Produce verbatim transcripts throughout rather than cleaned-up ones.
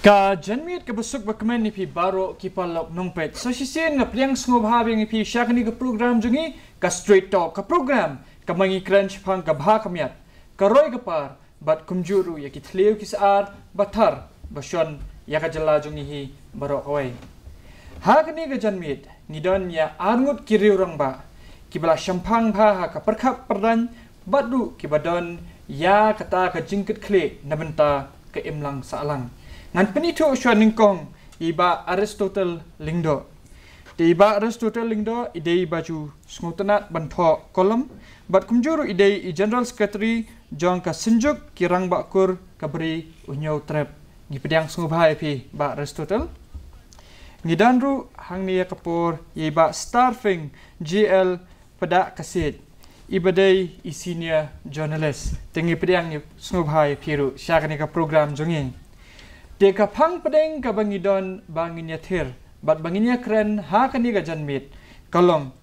Ka janmiet kaba suk ba kmen ïa phi baroh ki paralok nongpeit. Sa shisien nga pdiang sngewbha biang ïa phi sha kane ka program jong ngi, ka Straight Talk, ka program kaba ngi kren shaphang ka bha ka miat, ka roi ka par, bad kumjuh ruh ïa ki thliew ki sar ba thar ba shon ïa ka jylla jong ngi hi baroh kawei. Ha kane ka janmiet ngi don ïa arngut ki riew rangbah kiba la shemphang bha ha ka pyrkhat pyrdaiñ bad ruh kiba don ïa kata ka jingkitkhlieh na bynta ka imlang sahlang. Ngan pynithuh shuwa nyngkong ïa i Bah Aristotle Lyngdoh. Te i Bah Aristotle Lyngdoh i dei i ba ju sngewtynnad ban thoh column bad kumjuh ruh i dei i General Secretary jong ka Synjuk ki Rangbah Kur ka Bri U Hynñiewtrep. Ngi pdiang sngewbha ïa phi Bah Aristotle. Ngi don ruh hangne ïa ka por ïa i Bah Starfing G L Pdakasiej, i ba dei i senior journalist. Te ngi pdiang sngewbha ïa phi ruh sha kane ka program jong ngi. Te ka phang pdeng kaba ngi don ba ngin ïathir bad ba ngin ïakren ha kane ka janmiet ka long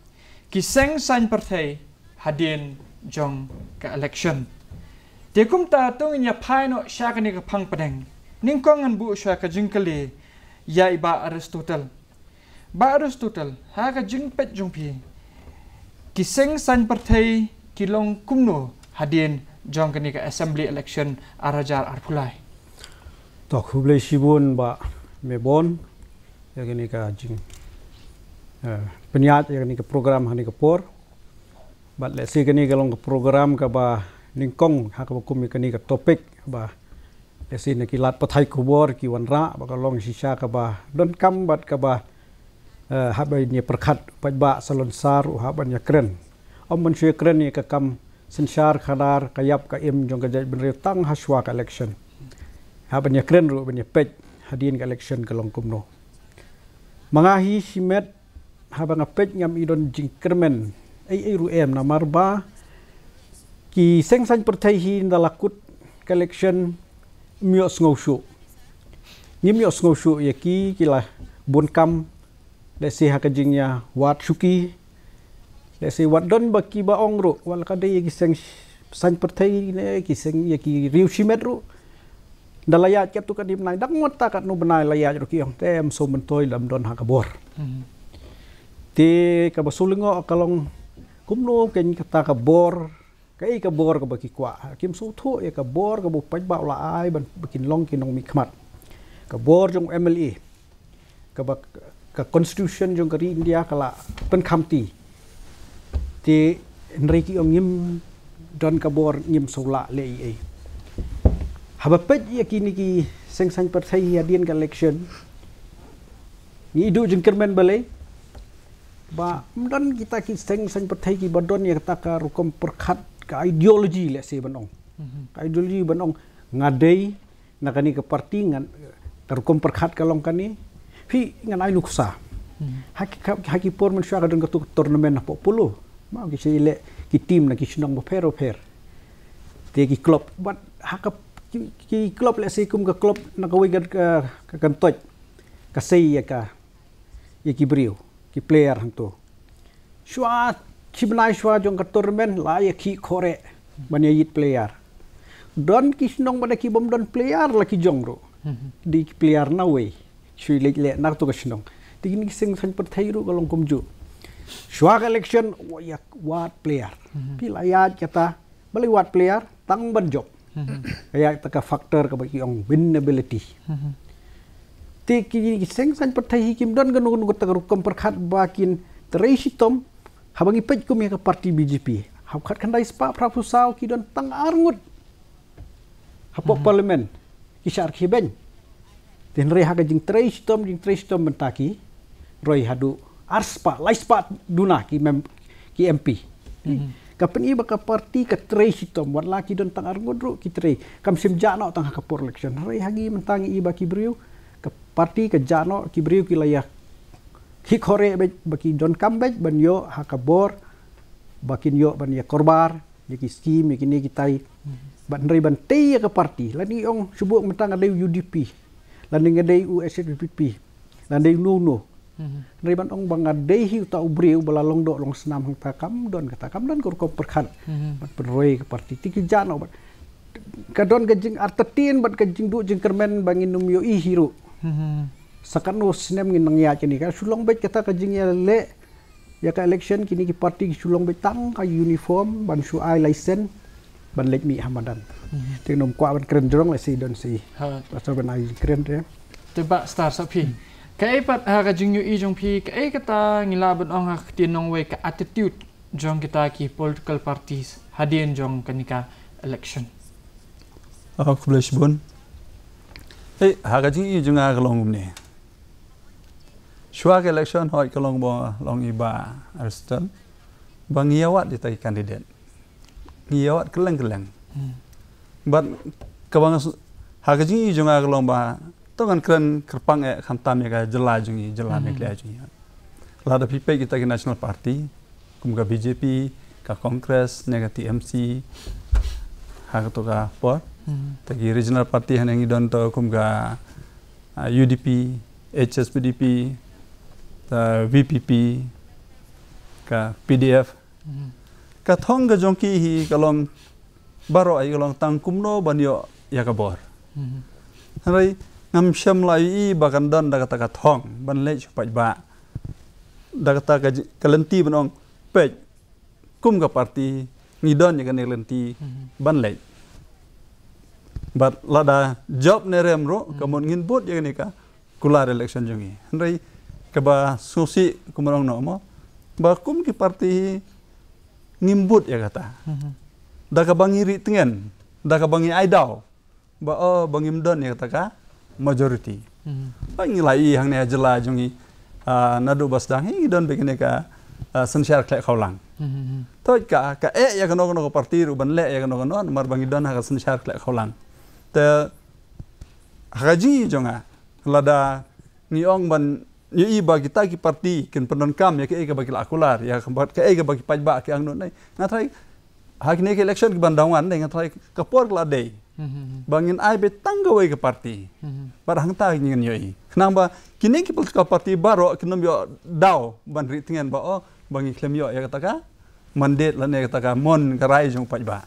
ki seng saiñ pyrthei hadien jong ka election. Te kumta to ngin ïa phai noh sha kane ka phang pdeng. Nyngkong ngan buh shuwa ka jingkylli ïa i Bah Aristotle. Bah Aristotle, ha ka jingpeit jong phi, ki seng saiñ pyrthei ki long kumno hadien jong kane ka assembly election ar hajar arphew lai? To, khublei shibun Bah Mebon ïa kane ka jing, eh, pynïaid ïa kane ka program ha kane ka por. Bad lehse kane ka long ka program kaba nyngkong ha kaba kum ïa kane ka topic ba lehse na ki lad pathai khubor ki wanrah ba ka long shisha kaba donkam bad kaba, eh, haba ngi pyrkhat paidbah salonsar u hap ban ïakren. Ym ban shu ïakren ïa ka kam synshar khadar ka ïap ka im jong ka jaitbynriew tang ha shuwa ka election. Hap ban ïakren ruh ban ïapeit hadien ka election ka long kumno. Ma nga hi shimet haba nga peit ngam i don jingkyrmen ei ei ruh em namar ba ki seng saiñ pyrthei hi ynda la kut ka election ym ïohsngew shuh. Ngim ïohsngew shuh ïa ki, ki la bun kam lehse ha ka jingïawad shuki. Lehse wat don ba kiba ong ruh wat la ka dei ïa ki seng saiñ pyrthei ne ki seng ïa ki riew shimet ruh. Ynda la ïaid katto katne bnai dang mynta katno bnai la ïaid ruh ki ong te ym sngewmyntoi lymdon ha ka bor. Te kaba shu lyngngoh ka long kumno kein kata ka bor, kaei ka bor kaba ki kwah. Kim sngewthuh ïa ka bor kaba u paidbah u la ai ban ba kin long ki nongmihkhmat. Ka bor jong u M L A kaba ka constitution jong ka ri India ka la pynkhamti. Te hynrei ki ong ngim don ka bor, ngim sngewlah leh ei ei. Haba peit ïa kine ki seng saiñ pyrthei hadien ka election ngi i duh jingkyrmen balei ba ym don kita ki seng saiñ pyrthei kiba don ïa kata ka rukom pyrkhat ka ideology lehse ban ong. Ka ideology ban ong nga dei na kane ka party ngan ka rukom pyrkhat ka long kane. Phi ngan ai nuksa. Ha ki, ha ki por mynshuwa ka don katu ka tournament hapoh polo. Ma ki sa ïaleh ki team na ki shnong bapher bapher. Te ki club bad ha ka ki, ki club lehse kum ka club na kawei ka, ka, ka Kyntoit ka sei ïa ka ïa ki briew ki player hangto. Shuwa shi bnai shuwa jong ka tournament la ïa khih khoreh ban ïa ïit player. Don ki shnong ba da ki bym don player la ki jong ruh. Di ki player na wei shu leit leh na katu ka shnong. Te kine ki seng saiñ pyrthei ruh ka long kumjuh. Shuwa ka election wa ïa wad player. Phi la ïaid kata balei wad player tang ban jop. Ka ïa kata ka factor kaba ki ong winnability. Te ki, ki seng saiñ pyrthei hi kim don kano kano kata ka rukom pyrkhat ba kin trei shitom. Haba ngi peit kum ïa ka party B J P haba khatkhyndai spah phraphew saw ki don tang arngut hapoh parliament ki shah rkhie beiñ. Te hynrei ha ka jingtrei shitom jingtrei shitom mynta ki roi haduh arspah laispah duna ki mem ki M P. Ka pyni ba ka party ka trei shitom wat la ki don tang arngut ruh ki trei. Kam shym jah noh tang ha ka por election. Hynrei ha ngi mynta ngi i ba ki briew ka party ka jah noh, ki briew ki la ïa khih khoreh beit ba ki donkam beit ban ïoh ha ka bor ba kin ïoh ban ïa korbar ïa ki skim ïa kine kitai. Bad hynrei ban tei ïa ka party lane ong shu buh mynta nga dei u U D P lane nga dei u H S P P lane dei u no no. Hynrei ban ong ba nga dei hi uta u briew ba la long doh long snam hangta kam don kata, kam don ka rukom pyrkhat. Bad pynroi ka party te ki jah noh bad ka don ka jingartatien bad ka jingduh jingkyrmen ba ngin ym ïohi hi ruh. Sa katno snem ngin nang ïaid kane, ka shu long beit kata ka jingïaleh ïa ka election, kine ki party ki shu long beit tang ka uniform ban shu ai license ban leit mih ha madan. Te ngin ym kwah ban kren jrong, lehse don shi. Ba sa ban ai kren te. Te Bah Star, sa phi, kaei pat ha ka jingïohi jong phi, kaei kata ngi lah ban ong ha ka ktien nongwei ka attitude jong kita ki political parties hadien jong kane ka election? Oh, khublei shibun. Hei, ha ka jingïohi jong nga ka long kumne. Shuwa ka election hoi ka long ba long i Bah Ariston ba ngi ïawad ïa kita ki candidate. Ngi ïawad kylleng kylleng. Bad kaba nga s-, ha ka jingïohi jong nga ka long ba to ngan kren kyrpang eh khamtam ïa ka jylla jong ngi, jylla Meghalaya jong ngi. Lada phi peit kita ki national party kum ka B J P, ka Congress ne ka T M C, ha kato ka por. Ta ki regional party hangne ngi don to kum ka, ah, U D P, H S P D P, ta V P P, ka P D F. Ka thong ka jong ki hi ka long baroh hi ka long tang kumno ban ïoh ïa ka bor. Hynrei ngam shym la ïohi ba kan don da kata ka thong ban leit sha u paidbah. Da kata ka ji-, ka lynti ban ong peit kum ka party ngi don ïa kane ka lynti ban leit. Bad lada jop ne rem ruh ka mut ngin bud ïa kane ka kular election jong ngi. Hynrei kaba sngewsih kumba ong noh mo ba kum ki party hi ngim bud ïa kata. Da kaba ngi rieh tngen, da kaba ngi ai daw ba, oh, ba ngim don ïa kata ka majority. Ba ngi la i hangne ha jylla jong ngi, ah, naduh ba sdang hi ngi don beit kane ka, ah, synshar khleh khawlang. Thoh ka, ka eh ïa kano kano ka party ruh ban leh ïa kano kano namar ba ngi don ha ka synshar khleh khawlang. Te ha ka jingïohi jong nga, lada ngi ong ban ïohi ba kita ki party kin pyndonkam ïa kaei kaba ki la kular, ïa kaba, kaei kaba ki paidbah ki angnud ne. Nga tharai ha kine ki election ki ban dang wan ne, nga tharai ka por ka la dei ba ngin ai beit tang kawei ka party. Bad hangta ngin ïohi. Khnang ba kine ki political party baroh kin ym ïoh daw ban rieh tngen ba, oh, ba ngi khlem ïoh ïa kata ka mandate lane kata ka mon ka rai jong u paidbah.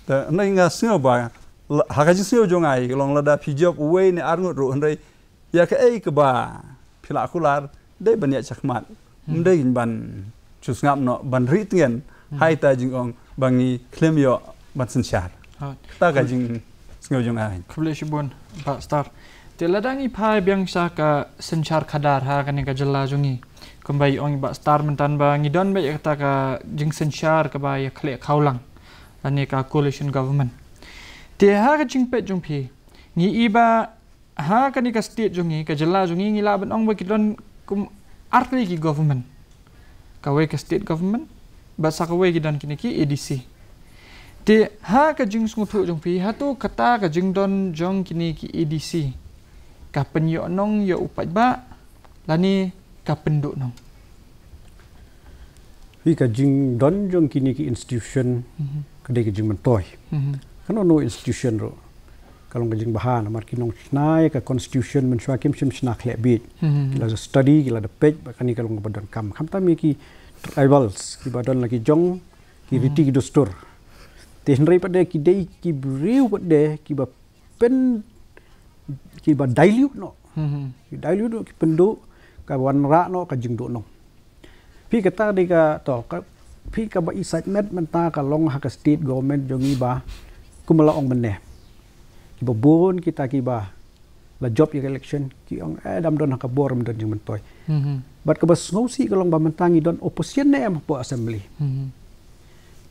Te hynrei nga sngew ba la-, ha ka jingsngew jong nga hi ka long lada phi jop uwei ne ar ngut ruh hynrei ïa kaei kaba phi la kular dei ban ïaid shakhmat. Ym dei ban shu sngap noh ban rieh tngen ha ita jingong ba ngi khlem ïoh ban synshar. Kata ka jingsngew jong nga. Khublei shibun Bah Star. Te lada ngi phai biang sha ka synshar khadar ha kane ka jylla jong ngi, kumba i ong i Bah Star mynta ba ngi don beit ïa kata ka jingsynshar kaba ïa khleh khawlang lane ka coalition government. Te ha ka jingpeit jong phi, ngi i ba ha kane ka state jong ngi, ka jylla jong ngi, ngi lah ban ong ba ki don kum artylli ki government. Kawei ka state government bad sa kawei ki don kine ki A D C. Te ha ka jingsngewthuh jong phi, hato kata ka jingdon jong kine ki A D C ka pynïoh nong ïa u paidbah lane ka pynduh nong? Phi, ka jingdon jong kine ki institution ka dei ka jingmyntoi. Kano kano institution ruh ka long ka jingbha namar ki nongshna ïa ka constitution mynshuwa kim shym shna khleh beit. Ki la da study, ki la da peit ba kane ka long kaba donkam. Khamtam ïa ki tribals kiba don la ki jong ki riti ki dustur. Te hynrei pat de ki dei ki briew pat de kiba pyn, kiba dilute noh. Ki dilute noh, ki pynduh, ka wanrah noh ka jingduh nong. Phi, kata dei ka, to, ka, phi, kaba i sait met mynta ka long ha ka state government jong ngi ba kumba la ong mynne. Kiba bun kita kiba la jop ïa ka election ki ong, eh, dam don ha ka bor, ym don jingmyntoi. Bad kaba sngewsih ka long ba mynta ngi don opposition ne em hapoh assembly.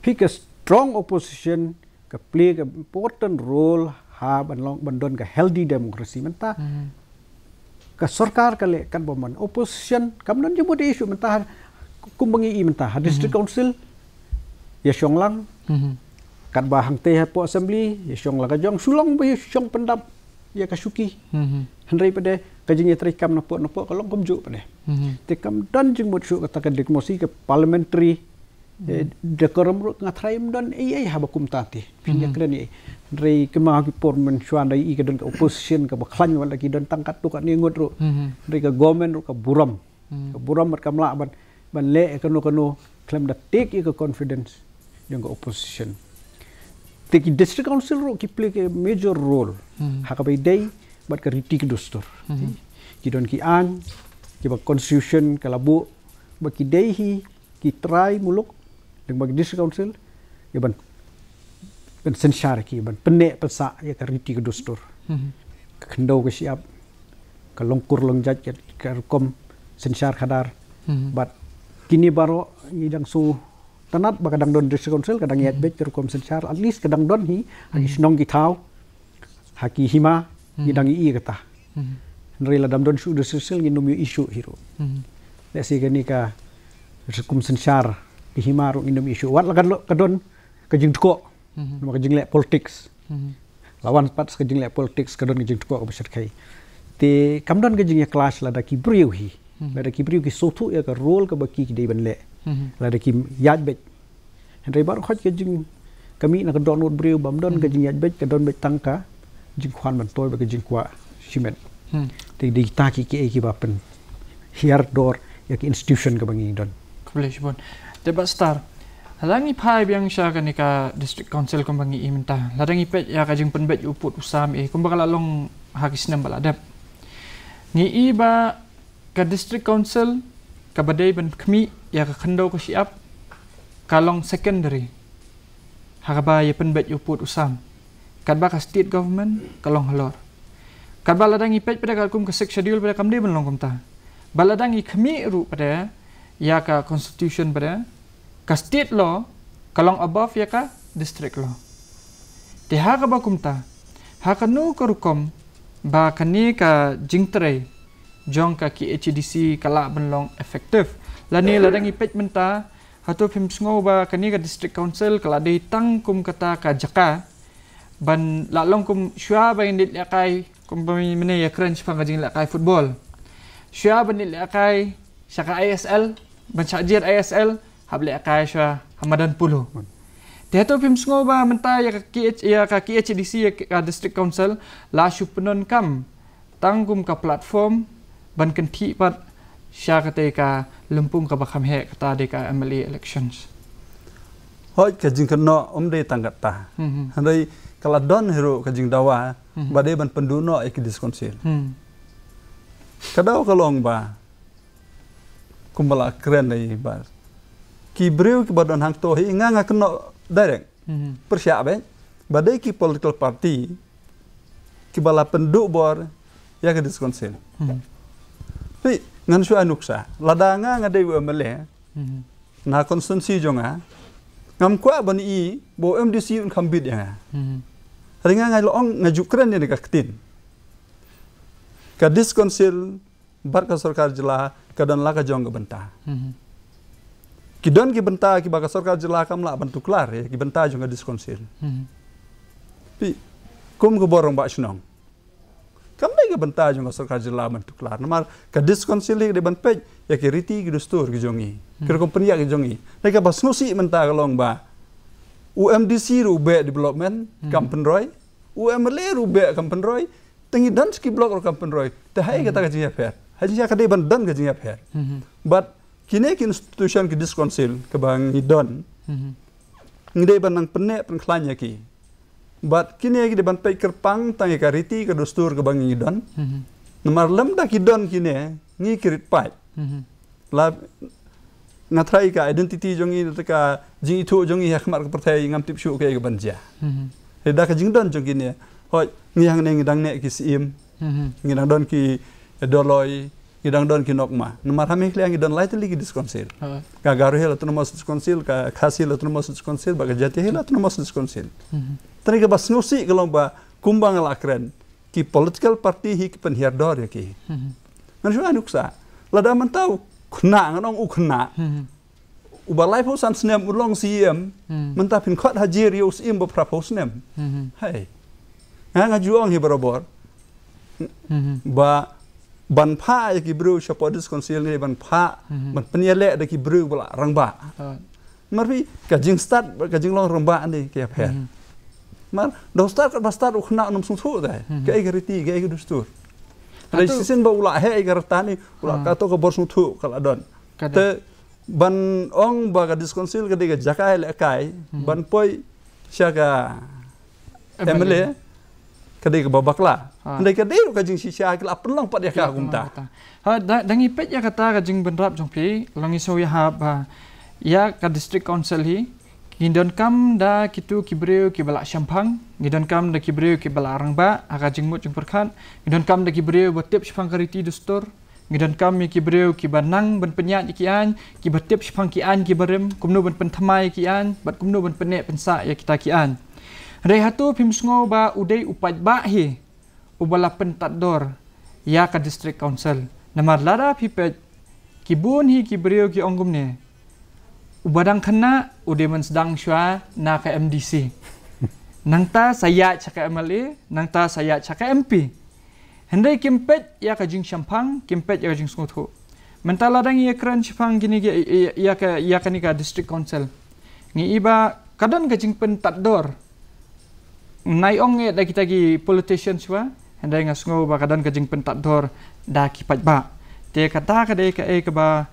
Phi, ka strong opposition ka play ka important role ha ban long, ban don ka healthy democracy. Mynta ka sorkar ka leh katba mon, opposition kam don jingmut issue mynta ha, kumba ngi i mynta ha district council ïa shong lang, katba hangtei hapoh assembly ïa shong la ka jong, shu long ba ïa shong pyndap ïa ka shuki. Hynrei pat de ka jingïatreikam napoh napoh ka long kumjuh pat de. Te kam don jingmut shuh kata ka democracy, ka parliamentary eh, decorum ruh nga tharai ym don ei ei haba kumta te. Phin ïa kren ei. Hynrei kumba ki por mynshuwa nda i ka don ka opposition kaba khlaiñ, wat la ki don tang katto katne ngut ruh. Hynrei ka government ruh ka burom. Ka burom bad kam lah ban, ban leh ïa kano kano khlem da take ïa ka confidence jong ka opposition. Te ki District Council ruh ki play ki major role ha kaba ïadei bad ka riti ka dustur. Ki don ki aiñ kiba Constitution ka la buh ba ki dei hi ki trai muluk lyngba ki District Council ïa ban ban synshar ïa ki, ban pynneh pynsah ïa ka riti ka dustur. Ka khyndew ka shyiap, ka long kur long jait, ka, ka rukom synshar khadar. Bad kine baroh ngi dang sngewtynnat ba ka dang don District Council, ka dang ïaid beit ka rukom synshar, at least ka dang don hi ha ki shnong ki thaw, ha ki hima ngi dang ïohi kata. Hynrei lada ym don shuh District Council ngin ym ïohi shuh hi ruh. Lehse kane ka rukom synshar ki hima ruh ngin ym ïohi shuh. Wat la ka, ka don ka jingtkoh namar ka jingleh politics. La wan pat ka jingleh politics, ka don ka jingtkoh kaba shyrkhei. Te kam don ka jingïa clash lada ki briew hi, lada ki briew ki sngewthuh ïa ka role kaba ki, ki dei ban leh, lada ki ïaid beit. Hynrei baroh khoit ka jing, ka mih na ka dohnud briew, bym don ka jingïaid beit, ka don beit tang ka jingkhwan ban toi bad ka jingkwah shimet. Te dei kita ki, ki, kiba pynhiar dor ïa ki institution kaba ngi don. Khublei shibun. Te Bah Star, lada ngi phai biang sha kane ka District Council kumba ngi i mynta, lada ngi peit ïa ka jingpynbeit u pud u sam, eh, kumba ka la long ha ki snem ba la dep, ngi i ba ka District Council kaba dei ban khmih ïa ka khyndew ka shyiap ka long secondary ha kaba ïa pynbeit u pud u sam. Katba ka state government ka long halor. Katba lada ngi peit pat katkum ka Sixth Schedule pat kam dei ban long kumta. Ba lada ngi khmih ruh pat ïa ka Constitution pat, ka state law ka long above ïa ka district law. Te ha kaba kumta, ha kano ka rukom ba kane ka jingtrei jong ka K H A D C ka lah ban long effective? Lane lada ngi peit mynta, hato phim sngew ba kane ka District Council ka la dei tang kum kata ka jaka ban la long kum shuwa ba ngin leit lehkai, kumba mynne ïa kren shaphang ka jinglehkai football, shuwa ban leit lehkai sha ka I S L, ban shah jied I S L, hap lehkai shuwa ha madan polo. Te hato phim sngew ba mynta ïa ka K H, ïa ka K H A D C, ïa ka District Council la shu pyndonkam tang kum ka platform ban kynthih pat sha katei ka lympung kaba kham heh, kata dei ka M L A elections? Hooid, ka jingkynnoh ym dei tang katta. Hynrei ka la don hi ruh ka jingdawa ba dei ban pynduh noh ïa ki District Council. Ka daw ka long ba kumba la kren dei ba ki briew kiba don hangto hi, nga nga kynnoh direct, pyrshah beit ba dei ki political party kiba la pynduh bor ïa ka District Council. Phi, ngan shu ai nuksa, lada nga nga dei u M L A na constituency jong nga, ngam kwah ban i ba u M D C un kham bit ïa nga. Hynrei nga nga la ong, nga ju kren ïa ka ktien, ka District Council bad ka sorkar jylla ka don la ka jong ka bynta. Ki don ki bynta kiba ka sorkar jylla kam lah ban tuklar ïa ki bynta jong ka District Council. Phi, kum ka bor rangbah shnong, kam dei ka bynta jong ka sorkar jylla ban tuklar. Namar ka District Council hi ka dei ban peit ïa ki riti ki dustur ki jong ngi, ki rukom pynïaid ki jong ngi. Dei kaba sngewsih mynta ka long ba u M D C ruh u beh development kam pynroi, u M L A ruh u beh kam pynroi, te ngi don ki block ruh kam pynroi. Te haei kata ka jingïapher? Haei jingïa ka dei ban don ka jingïapher? Bad kine ki institution, ki District Council kaba ngi don, ngi dei ban nang pynneh pynkhlaiñ ïa ki. Bad kine ki dei ban peit kyrpang tang ïa ka riti ka dustur kaba ngi don. Namar lymda ki don kine, ngi ki rit paid. La nga trai ka identity jong ngi, ka jingithuh jong ngi ha khmat ka pyrthei, ngam tip shuh kaei kaban jia. Hynrei da ka jingdon jong kine, hooid, ngi hangne ngi dang neh ki Syiem, ngi dang don ki Dolloi, ngi dang don ki Nokma. Namar ha Meghalaya ngi don lai tylli ki District Council. Ka Garo Hills Autonomous District Council, ka Khasi Hills Autonomous District Council, bad ka Jaintia Hills Autonomous District Council. Te kaba sngewsih ka long ba kumba nga la kren, ki political party hi ki pynhiar dor ïa ki. Ngan shu ai nuksa, lada mynta u khynnah, ngan ong u khynnah uba laiphew san snem u long C E M, mynta phin khot hajar ïa u Syiem ba phraphew snem. Hei. Nga nga ju ong hi barabor ba ban phah ïa ki briew sha District Council ngi ban phah ban pynïaleh da ki briew ba la rangbah. Mar phi, ka jingstad, ka jinglong rangbah ne ka ïapher. Mar da u stad, ka ba stad u khynnah un ym sngewthuh te kaei ka riti, kaei ka dustur. Hynrei shisien ba u la heh ïa ka rta ne, u la, kato ka bor sngewthuh ka la don. Te ban ong ba ka District Council ka dei ka jaka ïalehkai ban poi sha ka M L A ka dei kaba bakla. Hynrei ka dei ruh ka jingshisha ki la pynlong pat ïa ka kumta. Ha, da ngi peit ïa kata ka jingbynrap jong phi, long i shu ïa ha ba ïa ka district council hi, ngi donkam da kitu ki briew kiba la shemphang, ngi donkam da ki briew kiba la rangbah ha ka jingmut jingpyrkhat, ngi donkam da ki briew ba tip shaphang ka riti dustur, ngi donkam ïa ki briew kiba nang ban pynïaid ïa ki aiñ, kiba tip shaphang ki aiñ kiba rim, kumno ban pynthymmai ïa ki aiñ bad kumno ban pynneh pynsah ïa kita ki aiñ. Hynrei hato phim sngew ba u dei u paidbah hi uba la pyntador ïa ka district council? Namar lada phi peit, ki bun hi ki briew ki ong kumne, uba dang khynnah u dei ban sdang shuwa na ka M D C, nangta sa ïaid sha ka M L A, nangta sa ïaid sha ka M P. Hynrei kim peit ïa ka jingshemphang, kim peit ïa ka jingsngewthuh. Mynta lada ngi ïakren shaphang kine ki, ïa, ïa ka, ïa kane ka district council, ngi i ba ka don ka jingpyntador. Nai ong eh da kita ki politician shuwa, hynrei nga sngew ba ka don ka jingpyntador da ki paidbah. Te kata ka dei kaei kaba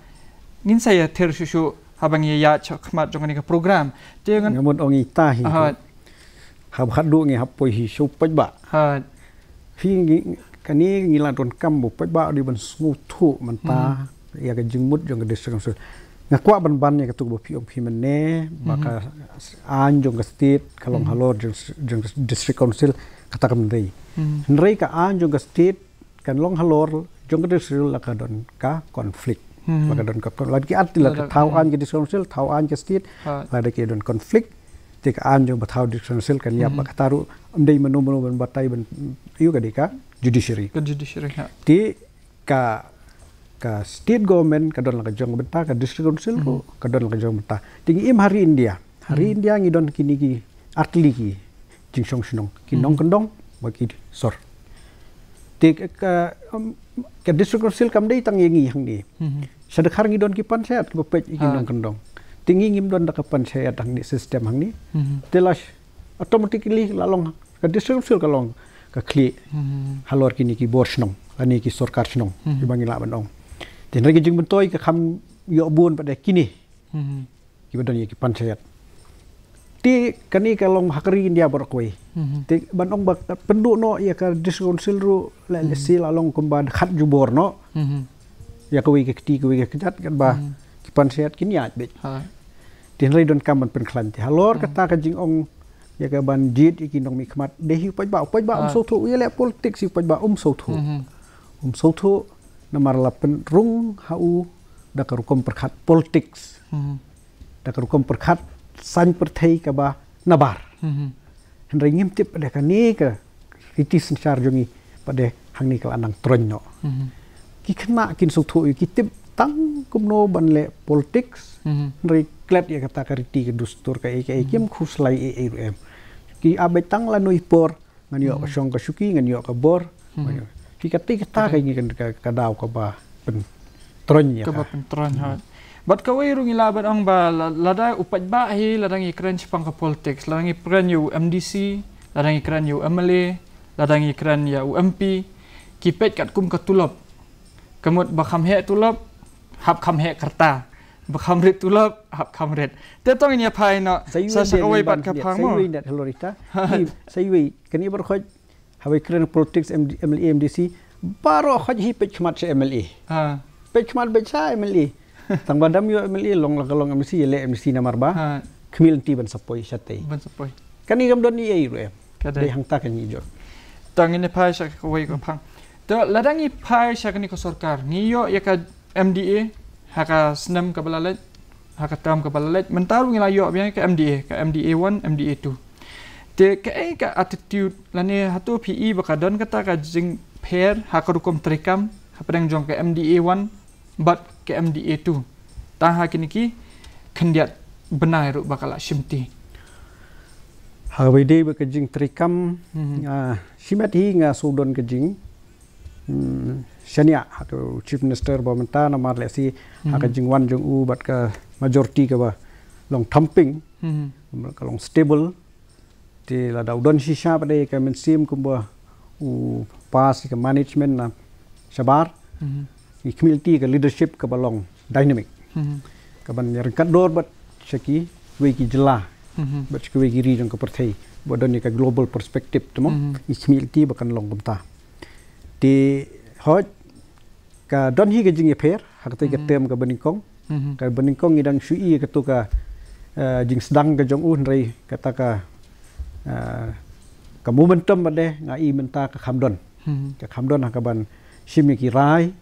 ngin sa ïa ther shuh shuh haba ngi ïaid sha khmat jong kane ka program. Te ngan Nga mut ong ita hi. Haba khatduh ngi hap poi hi sha u paidbah. Hi ngi, kane ngi la donkam ba u paidbah u dei ban sngewthuh mynta ïa ka jingmut jong ka district council. Nga kwah ban ban ïa katu ba phi ong phi mynne ba ka aiñ jong ka state ka long halor jong, jong ka district council, kata kam dei. Hynrei ka aiñ jong ka state kan long halor jong ka district council la ka don ka conflict. La ka don ka, la ki at la ka thaw aiñ ka district council, thaw aiñ ka state, la da ki don conflict. Te ka aiñ jong ba thaw district council kan ïap ba kata ruh ym dei mano mano ban batai ban ïoh ka dei ka judiciary. Ka judiciary, ha. Te ka, ka state government ka don la ka jong bynta, ka district council ruh ka don la ka jong bynta. Te ngi im ha ri India. Ha ri India ngi don kine ki artylli ki jingshong shnong, ki nongkyndong bad ki sor. Te ka, ka, um, ka district council kam dei tang ïa ngi hangne. Sha Dkhar ngi don ki panchayat kiba peit ïa ki nongkyndong. Te ngi ngim don da ka panchayat hangne, system hangne. Te la automatically la long ka district council ka long ka khlieh halor kine ki bor shnong lane ki sorkar shnong kiba ngi lah ban ong. Te hynrei ka jingmyntoi ka kham ïoh bun pat da kine kiba don ïa ki panchayat. Te kane ka long ha ka ri India baroh kawei. Te ban ong ba pynduh noh ïa ka district council ruh la lehse la long kumba khat jubor noh. Ïa kawei ka kti kawei ka kjat katba ki panchayat kin ïaid beit. Te hynrei donkam ban pynkhlaiñ te halor kata ka jingong ïa ka ban jied ïa ki nongmihkhmat, dei hi u paidbah, u paidbah um sngewthuh, u ïaleh politics hi u paidbah um sngewthuh. Um sngewthuh namar la pynrung ha u da ka rukom pyrkhat politics. Da ka rukom pyrkhat saiñ pyrthei kaba nabar. Hynrei ngim tip da kane ka riti synshar jong ngi pat de hangne ka la nang troiñ noh. Ki khynnah kin sngewthuh ïa, ki tip tang kumno ban leh politics. Hynrei klet ïa kata ka riti ka dustur kaei kaei kim khuslai ei ei ruh em. Ki ap beit tang la nui por, ngan ïoh ka shong ka shuki, ngan ïoh ka bor. Ki kata kata ka ngi ka, ka daw kaba pyntroiñ ïa ka. Kaba pyntroiñ, ha. Bad kawei ruh ngi lah ban ong ba la, lada u paidbah hi, lada ngi kren shaphang ka politics, lada ngi kren ïa u M D C, lada ngi kren ïa u M L A, lada ngi kren ïa u M P, ki peit katkum ka tulop. Ka mut ba kham heh tulop, hap kham heh ka rta. Ba kham rit tulop, hap kham rit. Te to ngin ïa phai noh sa sha kawei pat ka phang mo. Sa iwei net halor ita. Sa iwei, kane baroh khoit, haba kren politics M D, M L A, M D C, baroh khoit hi peit khmat sha M L A. Peit khmat beit sha M L A. Tang ba dam ïoh M L A long la ka long M D C, ïaleh M D C namar ba khmih lynti ban sa poi shatei. Ban sa poi. Kane kam don ei ei ruh em. Ka dei. Dei hangta ka ngi ïoh. To ngin ïa phai sha kawei ka phang. To lada ngi phai sha kane ka sorkar, ngi ïoh ïa ka M D A ha ka snem kaba la leit, ha ka term kaba la leit. Mynta ruh ngi la ïoh biang ka M D A, ka M D A one, M D A two. Te kaei ka attitude lane hato phi i ba ka don kata ka jingpher ha ka rukom treikam hapdeng jong ka M D A one bad ka M D A two? Tang ha kine ki khyndiat bnai ruh ba ka la shimti. Ha kaba ïadei bad ka jingtreikam, ah, shimet hi nga shu don ka jing, hmm, shaniah ha ka Chief Minister ba mynta namar lehse ha ka jingwan jong u bad ka majority kaba long thumping, ka long stable. Te lada u don shisha pat de ka mynsiem kumba u pass ka management na shabar. Ngi khmih lynti ka leadership kaba long dynamic. Kaban ïa ryngkat dor bad sha kiwei ki jylla bad sha kiwei ki ri jong ka pyrthei. ba don ïa ka global perspective te mo. Mhm. Ngi khmih lynti ba kan long kumta. Te hooid ka don hi ka jingïapher ha katei ka term kaba nyngkong. Mhm. Kaba nyngkong ngi dang shu i kato ka, eh, jingsdang ka jong u, hynrei kata ka, eh, ka momentum ba dei nga i mynta ka kham don. Mhm. Ka kham don ha kaban shim ïa ki rai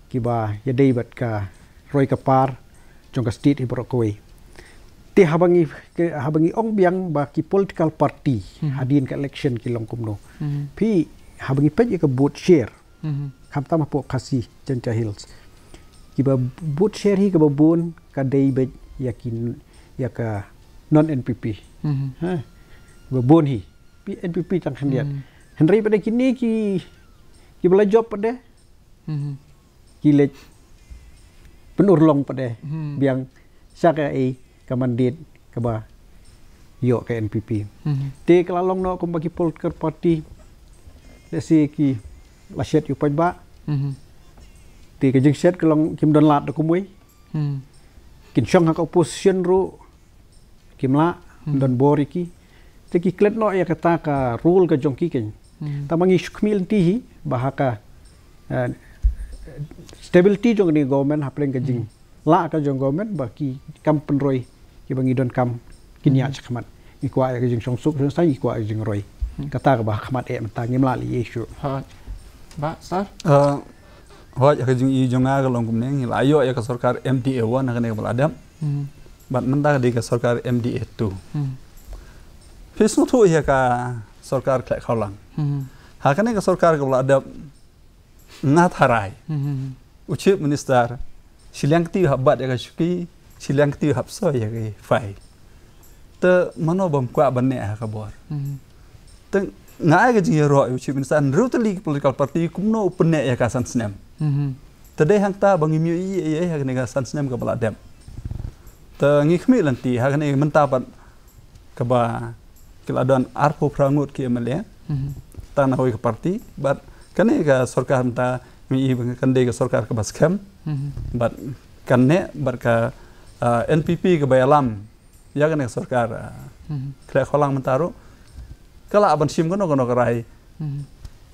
kiba ïadei bad ka roi ka par jong ka state hi baroh kawei. Te haba ngi, haba ngi ong biang ba ki political party, mhm, hadien ka election ki long kumno. Mhm. Phi, haba ngi peit ïa ka vote share, mhm, khamtam hapoh Khasi Jaintia Hills, kiba vote share hi kaba bun ka dei beit ïa ki, ïa ka non N P P. Mhm. Ha. Ba bun hi. Phi, N P P tang khyndiat. Mhm. Hynrei pat de kine ki, kiba la jop pat de, mhm, ki leit pynurlong pat de, mhm, biang sha kaei ka mandate kaba ïoh ka N P P. Mhm. Te ka la long noh kumba ki political party, let's say, ki la shet ïa u paidbah. Mhm. Te ka jingshet ka long kim don lad da kumwei. Mhm. Kin shong ha ka opposition ruh kim lah, hmm, don bor ïa ki. Te ki klet noh ïa kata ka role ka jong ki kein. Hmm. Tangba ngi shu khmih lynti hi ba ha ka, eh, stability jong kane ka government, hapdeng ka jing, hmm, lah ka jong government, ba ki kam pynroi kiba ngi donkam kin ïaid, hmm, shakhmat. Ngi kwah ïa ka jingshongsuk sngewsai, ngi kwah ïa ka jingroi. Hmm. Kata kaba ha khmat eh mynta, ngim lah leh ei shuh. Hooid. Bah Sar? Eh, hooid, ha ka jing i jong nga ka long kumne, ngi la ïoh ïa ka sorkar M D A one ha kane kaba la dep. Hmm. Bad mynta ka dei ka sorkar M D A two. Hmm. Phi sngewthuh ïa ka sorkar khleh khawlang. Hmm. Ha kane ka sorkar kaba la dep, nga tharai, hmm, u Chief Minister shiliang kti hap bat ïa ka shuki, shiliang kti hap soi ïa ki file. Te mano bym kwah ban neh ha ka bor. Hmm. Te nga ai ka jingïaroh ïa u Chief Minister, hynriew tylli ki political party kumno u pynneh ïa ka san snem. Mhm. Te dei hangta ba ngim ïohi ei ei ha kane ka san snem kaba la dep. Te ngi khmih lynti ha kane mynta pat kaba ki la don arphew phra ngut ki M L A, mhm, tang na kawei ka party, bad kane ka sorkar mynta ngi i ba kan dei ka sorkar kaba skhem, mhm, bad kan neh, bad ka, ah, N P P kaba ïalam ïa kane ka sorkar, ah, mhm, khleh khawlang mynta ruh, ka lah ban shim kano kano ka rai, mhm,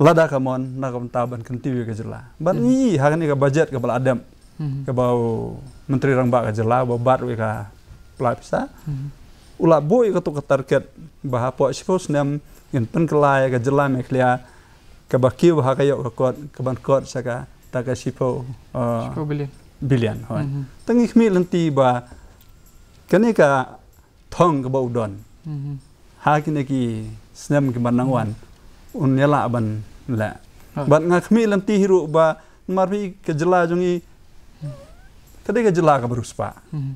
lada ka mon na ka bynta ban kyntiew ïa ka jylla. Bad, mhm, ngi ha kane ka budget kaba la dep, mhm, kaba u Myntri Rangbah ka jylla ba bat ruh ïa ka pla pisa, mhm, u la buh ïa kato ka target ba hapoh shiphew snem ngin pynkylla ïa ka jylla Meghalaya kaba kiew ha ka ïoh ka kot, kaban kot sha kata ka shiphew, ah, shiphew billion. Billion, hooid. Mhm. Te ngi khmih lynti ba kane ka thong kaba u don, mhm, ha kine ki snem kiban nang wan, mhm, un ïalah ban leh. Ha. Bad nga khmih lynti hi ruh ba namar phi, ka jylla jong ngi ka dei ka jylla kaba riewspah. Mhm.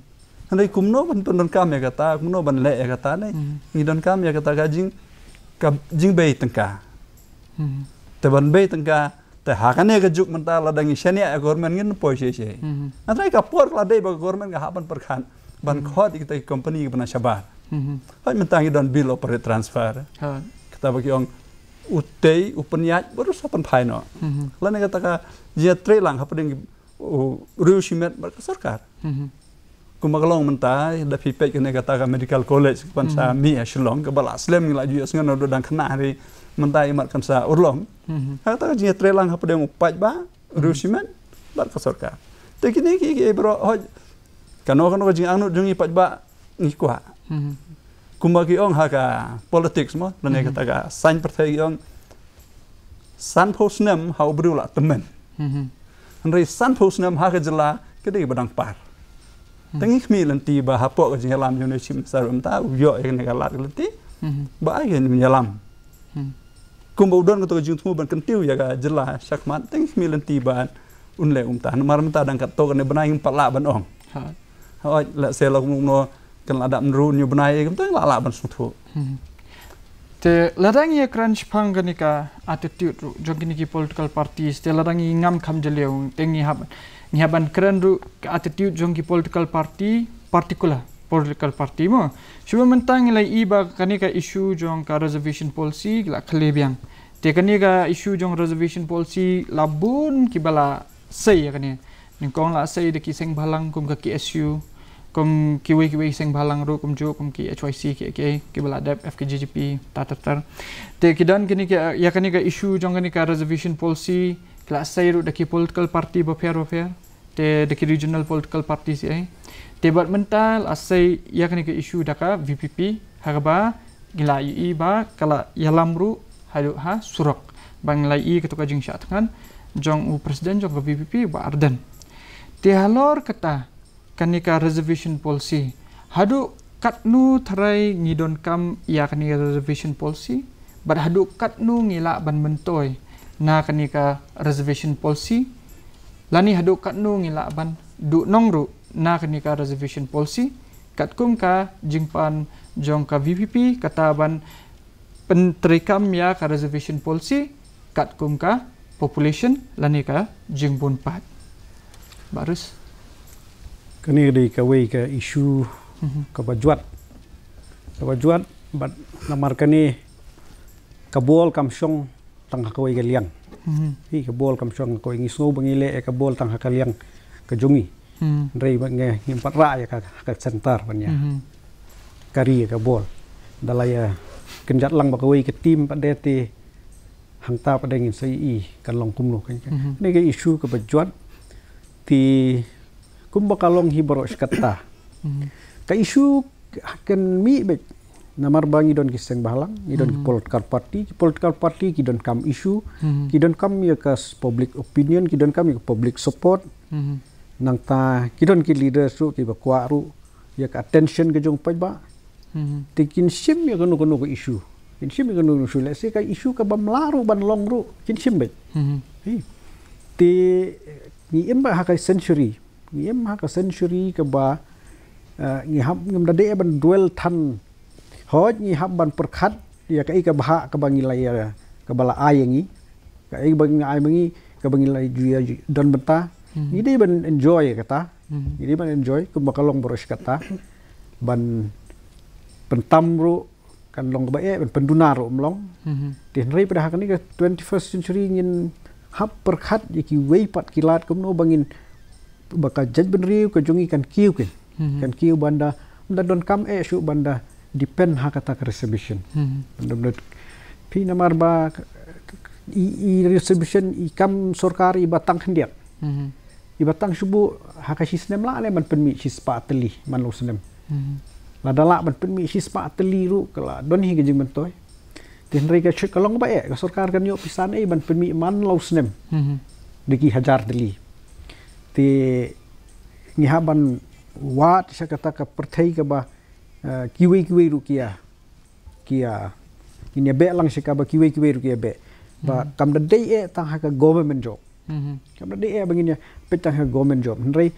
Hynrei kumno ban pyndonkam ïa kata, kumno ban leh ïa kata ne? Mhm. Ngi donkam ïa kata ka jing, ka jingbei tyngka. Mhm. Te ban bei tyngka, te ha kane ka juk mynta lada ngi shaniah ïa ka government ngin poi shei shei. Mhm. Hynrei ka por ka la dei ba ka government ka hap ban pyrkhat ban, mhm, khot ïa kita ki company kiba na shabar. Mhm. Hooid mynta ngi don bill operate transfer. Ha. Kata ba ki ong utei u pynïaid baroh sa pynphai noh. Mhm. Lane kata ka jingïatreilang hapdeng u riew shimet bad ka sorkar. Mhm. Kumba ka long mynta, da phi peit kane kata ka medical college kaban sa, mhm, mih ha Shillong, kaba la slem ngi la ju ïohsngew naduh dang khynnah hynrei mynta imat kan sa urlong. Mhm. Ha kata ka jingïatreilang hapdeng u paidbah, riew, mhm, shimet bad ka sorkar. Te kine ki, ki baroh, hooid, kano kano ka jingangnud jong ngi paidbah ngi kwah. Mhm. Kumba ki ong ha ka politics mo, lane, mhm, kata ka science pyrthei ki ong sanphew snem ha u briew la tymmen. Mhm. Hynrei sanphew snem ha ka jylla ka dei ba dang par. Mhm. Te ngi khmih lynti ba hapoh ka jingïalam jong u Chief Minister mynta u ïoh ïa kane ka lad ka lynti, mhm, ba ai ka jingïalam. Mhm. Kumba u don kato ka jingthmu ban kyntiew ïa ka jylla shakhmat, te ngi khmih lynti ba un leh kumta. Namar mynta dang katto katne bnai ngim pat lah ban ong. Ha. Hooid, lehse la kumno kan la dap ynru hynñiew bnai, kumta la lah ban sngewthuh. Hmm. Te lada ngi ïa kren shaphang kane ka attitude ruh jong kine ki political parties, te lada ngi ngam kham jylliew, te ngi hap, ngi hap ban kren ruh ka attitude jong ki political party, particular political party mo. Shuwa mynta ngi la ïohi ba kane ka issue jong ka reservation policy la khlieh biang. Te kane ka issue jong reservation policy la bun kiba la sei ïa kane. Nyngkong la sei da ki seng bhalang kum ka K S U, kum kiwei kiwei seng bhalang ruh, kumjuh kum ki H Y C ki ki ki ba la dep F K J G P ta ter ter. Te ki don kane ka, ïa kane ka issue jong kane ka reservation policy, ki la sei ruh da ki political party bapher bapher, te da ki regional political parties ei. Te bad mynta la sei ïa kane ka issue da ka V P P, ha kaba ngi la ïohi ba ka la ïalam ruh haduh ha surok, ba ngi la ïohi katto ka jingshah thngan jong u president jong ka V P P, Bah Ardent. Te halor kata kane ka reservation policy, haduh katno tharai ngi donkam ïa kane ka reservation policy, bad haduh katno ngi lah ban myntoi na kane ka reservation policy, lane haduh katno ngi lah ban duhnong ruh na kane ka reservation policy, katkum ka jingpan jong ka V P P kata ban pyntreikam ïa ka reservation policy katkum ka population lane ka jingbun paid. Bah Rus. Kane ka dei kawei ka issue Mhm. kaba jwat. Kaba jwat, bad namar kane ka bol kam shong tang ha kawei ka liang. Mhm. Hi, ka bol kam shong ha kawei, ngi sngew ba ngi leh ïa ka bol tang ha ka liang ka jong ngi. Mhm. Hynrei ba ngi, ngim pat rah ïa ka, ka center ban ïa Mhm. kari ïa ka bol. Da la ïa kynjat lang bad kawei ka team pat de, te hangta pat de ngin sa ïohi kan long kumno kan. Mhm. Kane ka issue kaba jwat, te kumba ka long hi baroh shi katta. Mhm. Ka issue kan mih beit namar ba ngi don ki seng bhalang, ngi don ki Mhm. political party, ki political party ki donkam issue, Mhm. ki donkam ïa ka s-, public opinion, ki donkam ïa ka public support. Mhm. Nangta ki don ki leaders ruh kiba kwah ruh ïa ka attention ka jong paidbah. Mhm. Te kin shim ïa kano kano ka issue. Kin shim ïa kano kano issue. Lehse ka issue kabym lah ruh ban long ruh, kin shim beit. Mhm. Hi. Te ngi im beit ha ka century. Ngi im ha ka century kaba, eh, ngi hap, ngim da dei ban dwell than. Hooid ngi hap ban pyrkhat ïa kaei ka bhah kaba ngi la ïa, kaba la ai ïa ngi. Kaei ba ngi ai ma ngi, kaba ngi la ju ïa ju don bynta. Mhm. Ngi dei ban enjoy ïa kata. Mhm. Ngi dei ban enjoy kumba ka long baroh shi katta. Ban pyntam ruh kan long kaba eh, ban pynduna ruh ym long. Mhm. Te hynrei pat ha kane ka twenty-first century ngin hap pyrkhat ïa kiwei pat ki lad kumno ba ngin, ba ka jaitbynriew ka jong ngi kan kiew keiñ. Mhm. Kan kiew ban da, ban da donkam eh shuh ban da depend ha kata ka reservation. Mhm. Ban da, ban da, phi namar ba i, i reservation i kam sorkar iba tang khyndiat. Mhm. Iba tang shu buh ha ka shi snem lah ne ban pynmih shispah tylli man la u snem. Mhm. Lada lah ban pynmih shispah tylli ruh ka la don hi ka jingmyntoi. Te hynrei ka shu ka long ba eh, ka sorkar kan ïoh pisa ne ban pynmih man la u snem. Mhm. Da ki hajar tylli. Te ngi hap ban wad sha kata ka pyrthei kaba, eh, kiwei kiwei ruh ki ïa, ki ïa, ngin ïa beh lang sha kaba kiwei kiwei ruh ki ïa beh. Ba Mhm. kam da dei eh tang ha ka government job. Mhm. Kam da dei eh ba ngin ïa peit tang ha ka government job. Hynrei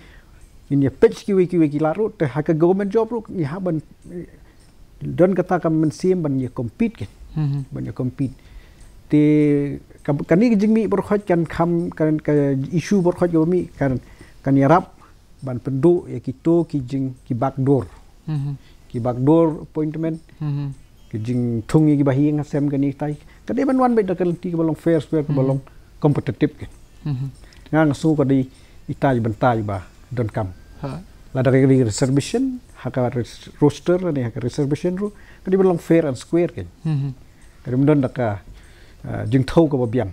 ngin ïa peit kiwei kiwei ki lad ruh, te ha ka government job ruh ngi hap ban, eh, don kata ka mynsiem ban ïa compete keiñ. Mhm. Ban ïa compete. Te ka, kane ka jingmih baroh khoit kan kham, kan, ka issue baroh khoit kaba mih kan, kan ïarap ban pynduh ïa kito ki jing, ki backdoor. Mhm. Ki backdoor appointment. Mhm. Ki jingthung ïa kiba ha ïing ha sem kane katai. Ka dei ban wan beit da ka lynti kaba long fair, square, kaba Mhm. long competitive keiñ. Mhm. Nga nga sngew ka dei itai bynta iba donkam. Ha. Lada ka dei reservation, ha ka res-, roster ne ha ka reservation ruh, ka dei ban long fair and square keiñ. Mhm. Ka dei ban don da ka, ah, jingthew kaba biang.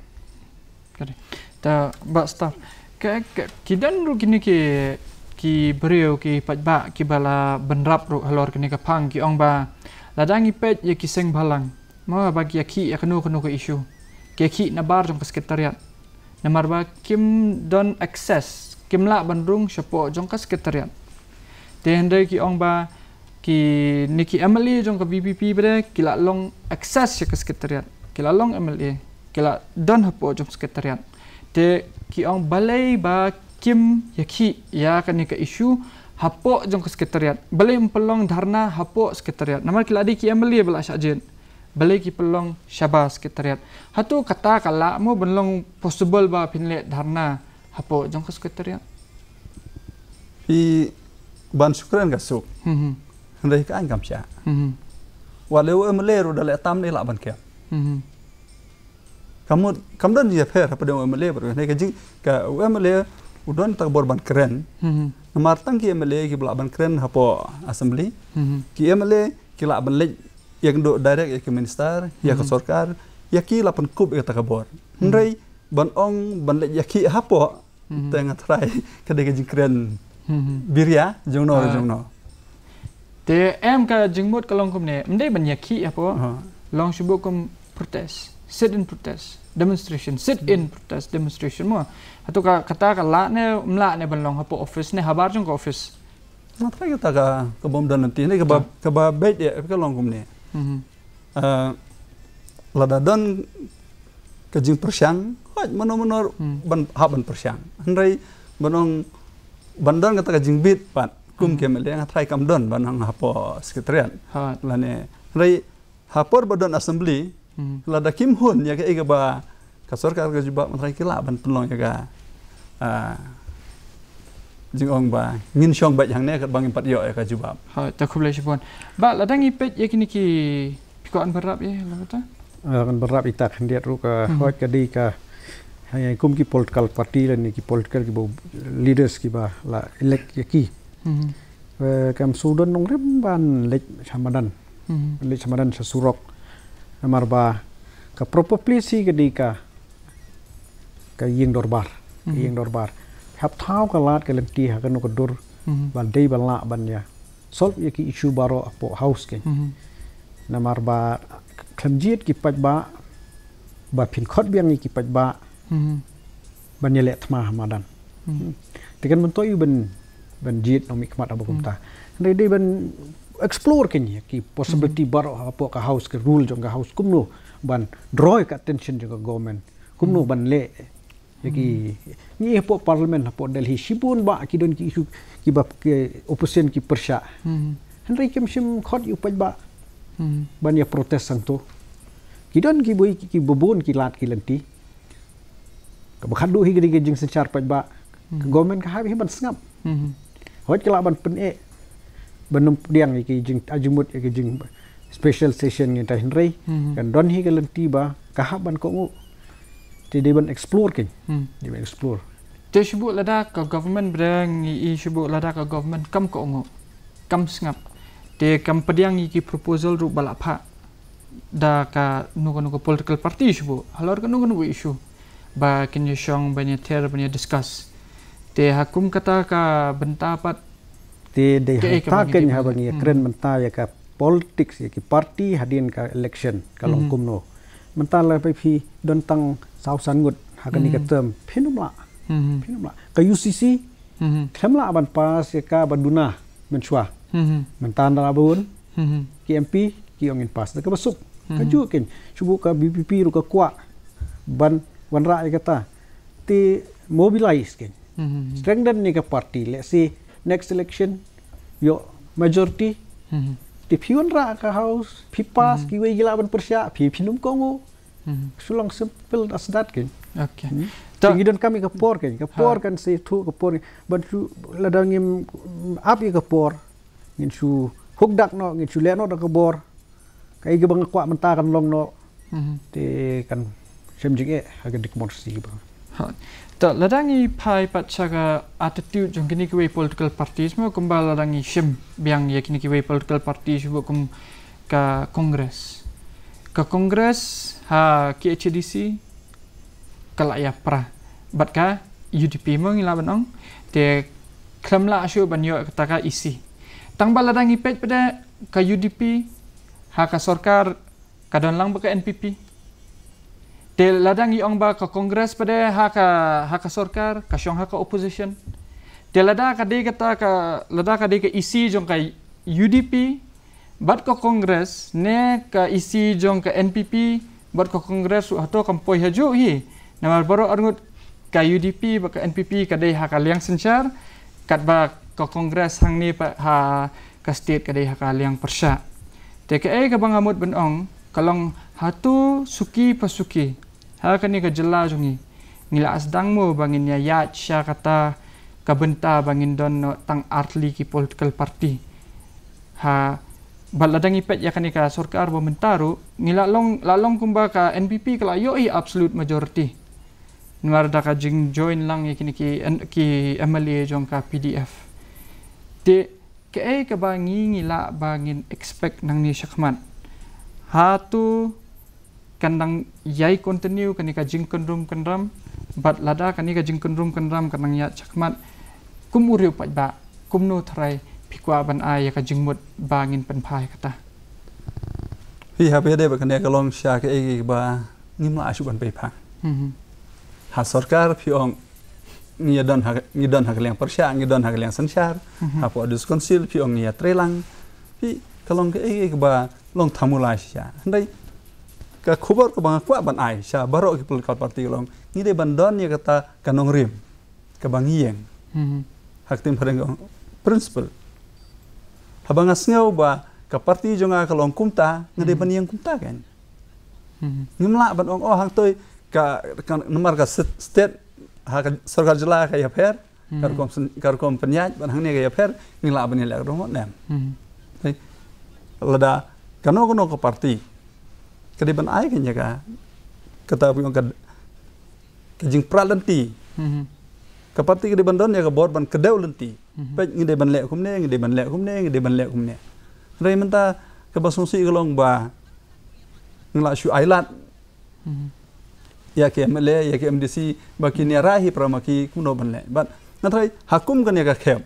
Ka dei. Ta Bah Star. Ka, ka, ki don ruh kine ki, ki briew ki paidbah kiba la bynrap ruh halor kane ka phang, ki ong ba lada ngi peit ïa ki seng bhalang, mo, ba ki ïa khih ïa kano kano ka issue, ki ïa khih na bar jong ka secretariat. Namar ba kim don access, kim lah ban rung shapoh jong ka secretariat. Te hynrei ki ong ba kine ki M L A jong ka V P P pat de ki la long access sha ka secretariat. Ki la long M L A, ki la don hapoh jong secretariat. Te ki ong balei ba kim ïa khih ïa kane ka issue hapoh jong ka secretariat. Balei ym pynlong dharna hapoh secretariat. Namar ki la dei ki M L A ba la shah jied. Balei ki pynlong shabar secretariat. Hato kata ka lah mo ban long possible ba phin leh dharna hapoh jong ka secretariat? Phi ban shu kren ka suk. Mhm. Hynrei ka aiñ kam shah. Mhm. Wat lei u M L A ruh da leh tam ne lah ban kren. Mhm. Kam mut, kam don ïapher hapdeng u M L A bad u, hynrei ka jing, ka u M L A u don ta ka bor ban kren. Mhm. Namar tang ki M L A ki ba lah ban kren hapoh assembly. Mhm. Ki M L A ki lah ban leit ïakynduh direct ïa ki minister, ïa ka Mhm. sorkar, ïa ki lah pynkup ïa kata ka bor. Mhm. Hynrei ban ong ban leit ïakhih hapoh, Mhm. te nga tharai ka dei ka jingkren Mhm. biria jong no Ah. jong no. Te em ka jingmut ka long kumne, ym dei ban ïakhih hapoh. Ah. Long shu buh kum protest, sit in protest, demonstration, sit in protest, demonstration mo. Hato ka kata ka lah ne ym lah ne ban long hapoh office ne habar jong ka office. Nga tharai kata ka, ka bym don lynti ne ka ba, Ah. ka ba beit ïa ka long kumne. Mhm. Ah, lada don ka jingpyrshang, hooid mano mano Hmm. ban hap ban pyrshang. Hynrei ban ong ban don kata ka jingbit pat kum Hmm. ki M L A nga tharai kam don ban ong hapoh secretariat. Hooid. Lane hynrei ha por ba don assembly, Hmm. lada kim hun ïa kaei kaba ka sorkar ka jubab, nga tharai ki lah ban pynlong ïa ka, ah, jingong ba ngin shong beit hangne katba ngim pat ïoh ïa ka jubab. Hooid, te khublei shibun. Bah, lada ngi peit ïa kine ki, phi kwah ban rap ïa la kata? Ah, kan ban rap ïa kata khyndiat ruh ka Hmm. hooid ka dei ka, ha, kum ki political party lane ki political ki ba leaders ki ba la elect ïa ki. Hmm. Eh, kam shu don nongrim ban leit sha madan. Hmm. Leit sha madan sha surok. Namar ba ka proper place hi ka dei ka, ka ïing dorbar. Ka Mhm. ïing dorbar. Hap thaw ka lad ka lynti ha kano ka dur. Mhm. Ba dei ba lah ban ïa solve ïa ki issue baroh hapoh house kein. Mhm. Namar ba khlem jied ki paidbah, ba phin khot biang ïa ki paidbah, Mhm. ban ïaleh thma ha madan. Mhm. Hmm. Te kan myntoi u ban, ban jied nongmihkhmat haba Hmm. kumta. Hynrei dei ban explore kein ïa ki possibility Hmm. baroh hapoh ka house, ka rule jong ka house kumno ban draw ka attention jong ka government. Kumno Hmm. ban leh ïa ki Hmm. ngi hapoh parliament hapoh Delhi shibun bah ki don ki issue ki ba ki opposition ki pyrshah. Hmm. Hynrei kim shym khot ïa u paidbah Hmm. ban ïa protest hangto. Ki don ki bun ki, ki bun ki lad ki lynti. Kaba khadduh hi ka dei ka jingsynshar paidbah. Ka Mhm. government ka hap hi ban sngap. Mhm. Hooid ka lah ban pyneh ban ym pdiang ïa ki jing, ah, jingmut ïa ki jing special session ngi ta, hynrei Mhm. kan don hi ka lynti ba ka hap ban kohnguh. Te dei ban explore kein. Mhm. Dei ban explore. Te shu buh lada ka government, ba dang i shu buh lada ka government kam kohnguh, kam sngap, te kam pdiang ïa ki proposal ruh ba la phah da kano kano ka political party shu buh halor kano kano ka issue, ba kin ïa shong ban ïa ther ban ïa discuss. Te ha kum kata ka bynta pat, te dei hangta kein haba ngi ïa kren mynta ïa ka politics, ïa ki party hadien ka election ka long kumno. Mynta lada phi don tang saw san ngut ha kane ka term, phin ym lah. Phin ym lah. Ka U C C khlem lah ban pass ïa ka ba duna mynshuwa. Mynta nda la bun ki M P ki ong ngin pass da kaba suk. Kajuh kein, shu buh ka V P P ruh ka kwah ban wanrah ïa kata. Te mobilize kein, strengthen ïa ka party, let's say next election ïoh majority. Te phi wanrah ka house, phi pass, kiwei ki lah ban pyrshah, phi phin ym kohnguh. Shu long simple as that kein. Okay. Te ngi donkam ïa ka por kein, ka por kan shu thuh, ka por ban shu, lada ngim ap ïa ka por, ngin shu huk dak noh, ngin shu leh noh da ka bor. Kaei kaba nga kwah mynta kan long noh. Te kan shem jingeh ha ka democracy ba. Te lada ngi phai pat sha ka attitude jong kine kiwei political parties mo, kumba lada ngi shem biang ïa kine kiwei political parties shu buh kum ka Congress. Ka Congress ha K H A D C ka la ïa pra bad ka U D P mo ngi lah ban ong. Te khlem lah shuh ban ïoh kata ka E C. Tang ba lada ngi peit pat ka U D P ha ka sorkar ka don lang bad ka N P P. Te lada ngi ong ba ka Congress pat ha ka, ha ka sorkar ka shong ha ka opposition. Te lada ka dei kata ka, lada ka dei ka E C jong ka U D P bad ka Congress ne ka E C jong ka N P P bad ka Congress ruh hato kam poi hajuh hi. Namar baroh arngut ka U D P bad ka N P P ka dei ha ka liang synshar, katba ka Congress hangne pat ha ka state ka dei ha ka liang pyrshah. Te kaei kaba nga mut ban ong ka long hato suki pa suki ha kane ka jylla jong ngi, ngi la sdang mo ba ngin ïa ïaid sha kata ka bynta ba ngin don noh tang artylli ki political party. Ha, bad lada ngi peit ïa kane ka sorkar ba mynta ruh, ngi la long, la long kumba ka N P P ka la ïoh hi absolute majority. Namar da ka jingjoin lang ïa kine ki, ki M L A jong ka P D F. Te kaei kaba ngi ngi lah ba ngin expect nangne shakhmat? Hato kan dang ïai continue kane ka jingkynrum kynram, bad lada kane ka jingkynrum kynram kan dang ïaid shakhmat, kum u riew paidbah, kumno tharai phi kwah ban ai ïa ka jingmut ba ngin pynphai kata? Phi hap ïa dei ba kane ka long sha kaei ba ngim lah shuh ban pei phang. Mhm. Ha sorkar phi ong ngi don ha, ngi don ha ka liang pyrshah, ngi don ha ka liang synshar, mhm, hapoh District Council phi ong ngi ïa trei lang. Phi ka long kaei ba long thamula shisha. Hynrei ka khubor kaba nga kwah ban ai sha baroh ki political party ka long ngi dei ban don ïa kata ka nongrim kaba ngi ïeng. Mhm. Ha ka ktien phareng ka ong principle. Haba nga sngew ba ka party jong nga ka long kumta, nga dei, mhm, ban ïeng kumta kan. Mhm. Ngim lah ban ong, oh, hangtoi ka, ka namar ka state, state, ha ka sorkar jylla ka ïapher, ka, mhm, rukom syn-, ka rukom pynïaid, ban hangne ka ïapher, ngi lah ban ïaleh ka dong nem. Mhm. Lada kano kano ka party ka dei ban ai ka ïa ka, kata phi ong ka, ka jingprat lynti. Mhm. Ka party ka dei ban don ïa ka bor ban kdew lynti. Mhm. Peit ngi dei ban leh kumne, ngi dei ban leh kumne, ngi dei ban leh kumne. Hynrei mynta kaba sngewsih ka long ba ngi lah shu ai lad, mhm, ïa ki M L A, ïa ki M D C, ba kin ïa rai hi para ma ki kumno ban leh. Bad nga tharai ha kum kane ka khep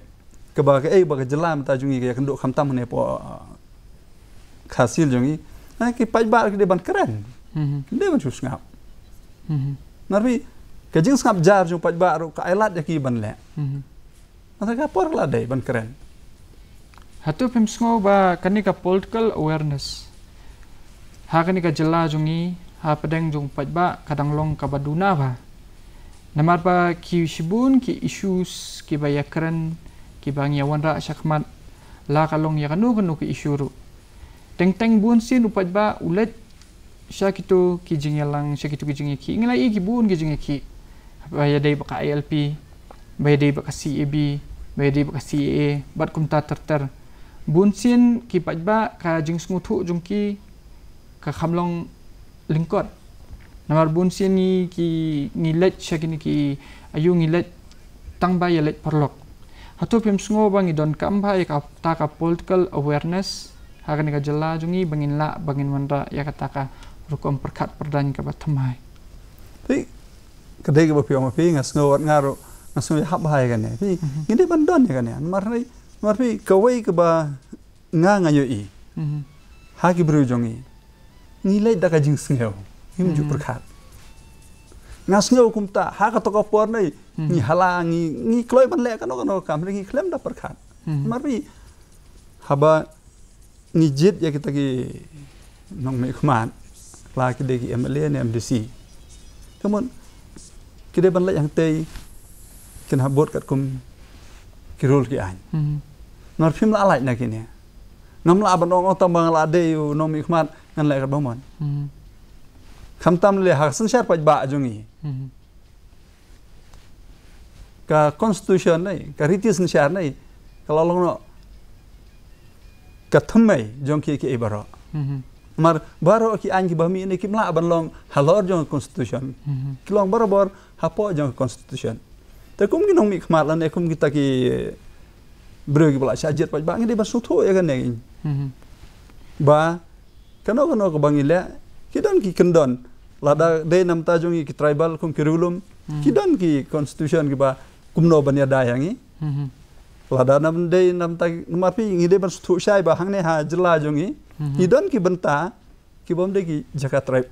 kaba kaei ba ka jylla mynta jong ngi ka ïakynduh khamtam ne hapoh, uh, Khasi Hills jong ngi, eh, ki paidbah ki dei ban kren. Mhm. Dei ban shu sngap. Mhm. Namar phi ka jingsngap jar jong paidbah ruh ka ai lad ïa ki ban leh. Mhm. Nga tharai ka por ka la dei ban kren. Hato phim sngew ba kane ka political awareness ha kane ka jylla jong ngi, ha pdeng jong paidbah, ka dang long kaba duna bha? Namar ba ki shibun ki issues kiba ïakren, kiba ngi ïa wanrah shakhmat, la ka long ïa kano kano ki issue ruh. Teng teng bun sien u paidbah u leit sha kito ki jingïalang, sha kito ki jingïakhih. Ngi la ïohi ki bun ki jingïakhih ba ïadei bad ka I L P, ba ïadei bad ka C A B, ba ïadei bad ka C A A, bad kumta ter ter. Bun sien ki paidbah ka jingsngewthuh jong ki ka kham long lyngkot. Namar bun sien ngi ki, ngi leit sha kine ki, aiu ngi leit tang ba ïa leit paralok. Hato phim sngew ba ngi donkam bha ïa kata ka political awareness ha kane ka jylla jong ngi ba ngin lah, ba ngin wanrah ïa kata ka rukom pyrkhat pyrdaiñ kaba thymmai? Te ka dei kaba phi ong ma phi, nga sngew wat nga ruh nga sngew ïahap bha ïa kane. Phi, mhm, ngi dei ban don ïa kane. Namar phi, namar phi kawei kaba nga nga ïohi, mhm, ha ki briew jong ngi, ngi leit da ka jingsngew, ngim ju, mhm, pyrkhat. Nga sngew kumta ha kato ka por ne, mhm, ngi hala, ngi, ngi kloi ban leh kano kano ka kam, ngi khlem da pyrkhat. Mhm. Namar phi haba ngi jied ïa kita ki nongmihkhmat, la ki dei ki M L A ne M D C, ka mut ki dei ban leit hangtei, kin hap bud katkum ki rule ki aiñ. Mhm. Namar phim lah lait na kine. Ngam lah ban ong, oh, tang ba nga la dei u nongmihkhmat ngan leh katba mon. Mhm. Khamtam lei ha ka synshar paidbah jong ngi. Mhm. Ka constitution ne, ka riti synshar ne, ka la long noh ka thymmai jong ki, ki ei baroh. Mhm. Namar baroh ki aiñ kiba mih ne kim lah ban long halor jong ka constitution. Mhm. Ki long barabor hapoh jong ka constitution. Te kum ki nongmihkhmat lane kum kita ki briew kiba la shah jied paidbah, ngi dei ban sngewthuh ïa kane. Mhm. Ba kano kano kaba ngi leh, ki don ki kyndon. Lada dei namar ta jong ngi ki tribal kum ki Ri-lum, hmm, ki don ki constitution kiba kumno ban ïada ïa ngi. Hmm. Lada nam dei namar ta, namar phi ngi dei ban sngewthuh shai ba hangne ha jylla jong ngi, hmm, ki don ki bynta kibym dei ki jaka tri-,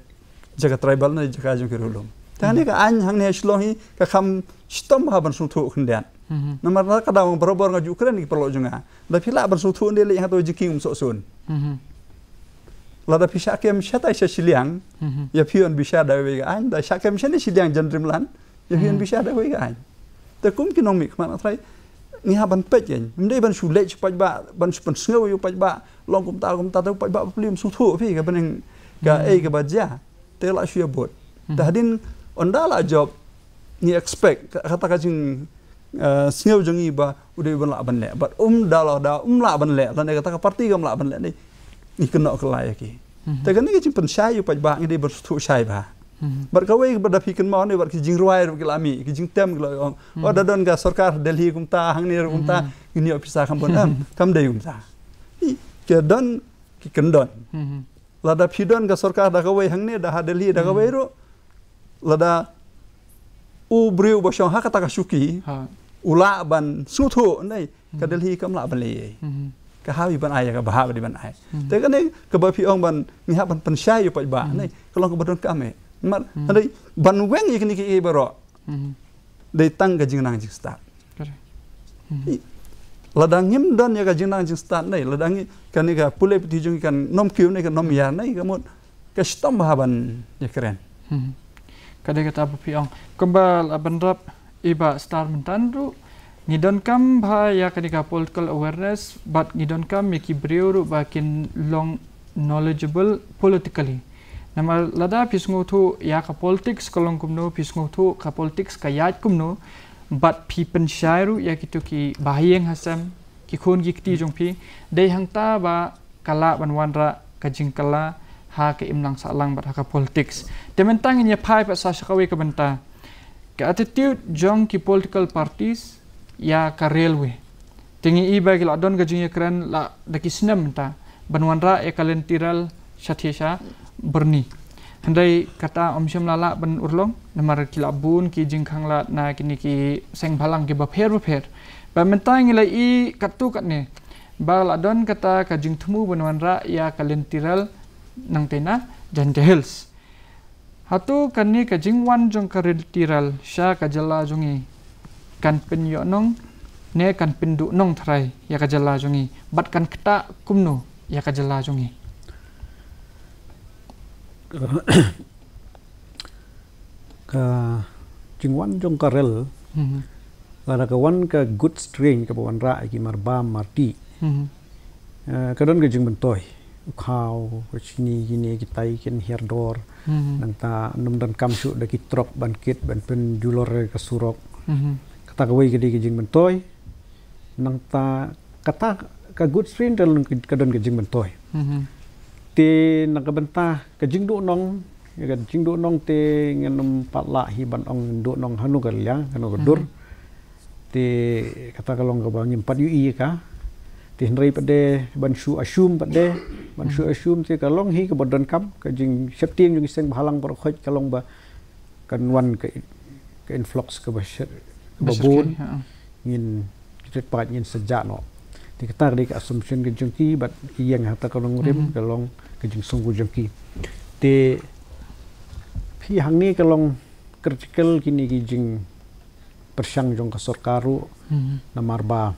jaka tribal ne jaka jong ki Ri-lum. Te hangne, hmm, ka aiñ hangne ha Shillong hi ka kham shitom ha ban sngewthuh khyndiat. Hmm. Namar ka daw barabor nga ju kren ki paralok jong nga, da phi lah ban sngewthuh ne leh hangto jingkieng um soh sun. Hmm. Lada phi shah kem shatai sha shiliang, hmm, ïa phi yn bishar da wei ka aiñ, da shah kem shane shiliang jan rimlan, ïa phi yn, hmm, bishar da wei ka aiñ. Te kum ki nongmihkhmat nga trai, ngi hap ban peit kein. Ym dei ban shu leit shu paidbah, ban shu pynsngew ïa u paidbah, long kumta kumta te u paidbah bapli um sngewthuh phi ka bneng ka, hmm, ei kaba jia. Te lah shu ïa bud. Hmm. Te hadien ynda lah jop, ngi expect ka, kata ka jing, eh, sngew jong ngi ba u dei ban lah ban leh. Bad um da lah da um lah ban leh. Lane kata ka party kam lah ban leh ne, ngi kynnoh kylla ïa ki. Mhm. Te kane ka jingpynshai ïa u paidbah ngi dei ban sngewthuh shai bha. Mhm. Bad kawei ba da phi kynmaw ne bad ki jingrwai ruh ki la mih, ki jingtem ki la ong, oh, mhm, da don ka sorkar Delhi kumta, hangne ruh kumta. Mhm. Kin ïoh pisa kham bun em, kam dei kumta. Ki don, ki kyndon. Lada phi don ka sorkar da kawei hangne, da ha Delhi da kawei ruh. Lada u briew ba shong ha kata ka shuki, u lah ban sngewthuh, ne, ka Delhi kam lah ban leh ei. Ka hap ban ai, ka ba hap ban ai. Te kane kaba phi ong ban, ngi hap ban pynshai ïa u paidbah, ne, ka long kaba donkam ei. Namar, hynrei ban weng ïa kine kiei baroh. Dei tang ka jingnang jingstad. Lada ngim don ïa ka jingnang jingstad, ne, lada ngi, kane ka pule puthi jong ngi kan nym kiew, ne, kan nym ïar, ne, ka mut ka shitom bha ban ïakren. Ka dei kata ba phi ong. Kumba la bynrap i Bah Star mynta ruh, ngi donkam bha ïa kane ka political awareness, bad ngi donkam ïa ki briew ruh ba kin long knowledgeable politically. Namar lada phi sngewthuh ïa ka politics ka long kumno, phi sngewthuh ka politics ka ïaid kumno, bad phi pynshai ruh ïa kito ki bahaïing hasem, ki khun ki kti jong phi, dei hangta ba ka lah ban wanrah ka jingkylla ha ka imlang sahlang bad ha ka politics. Te mynta ngin ïa phai pat sa sha kawei ka bynta. Ka attitude jong ki political parties ïa ka railway. Te ngi i ba ki la don ka jingïakren la da ki snem mynta ban wanrah ïa ka lynti rel shatei sha Byrni. Hynrei kata ym shym la lah ban urlong, namar ki la bun ki jingkhanglad na kine ki seng bhalang kiba pher bapher. Ba mynta ngi la i katto katne ba la don kata ka jingthmu ban wanrah ïa ka lynti rel nangta na Jaintia Hills. Hato kane ka jingwan jong ka lynti rel sha ka jylla jong ngi kan pynïohnong ne kan pynduhnong tharai ïa ka jylla jong ngi, bad kan ktah kumno ïa ka jylla jong ngi? Ka jingwan jong ka rel, lada ka wan ka goods train kaba wanrah ïa ki marbam martih, eh, ka don ka jingmyntoi. U khaw, ka shini, kine kitai kin hiar dor. Nangta ym donkam shuh da ki trok ban kit ban pynjulor ka surok. Kata kawei ka dei ka jingmyntoi. Nangta kata ka goods train ka don ka jingmyntoi. Te na ka bynta ka jingduhnong, ïa ka jingduhnong te ngan ym pat lah hi ban ong duhnong hano ka liang, hano ka dur. Te kata ka long kaba ngim pat ïohi ïa ka. Te hynrei pat de ban shu assume pat de, ban shu assume te ka long hi kaba donkam, ka jingsheptieng jong ki seng bhalang baroh khoit ka long ba kan wan ka, ka influx kaba shet, kaba bun. Ngin, kita pat ngin sa jah noh. Te kata ka dei ka assumption ka jong ki, bad ki ïeng ha kata ka nongrim, ka long ka jingsngewbha jong ki. Te phi, hangne ka long critical kine ki jingpyrshang jong ka sorkar ruh, namar ba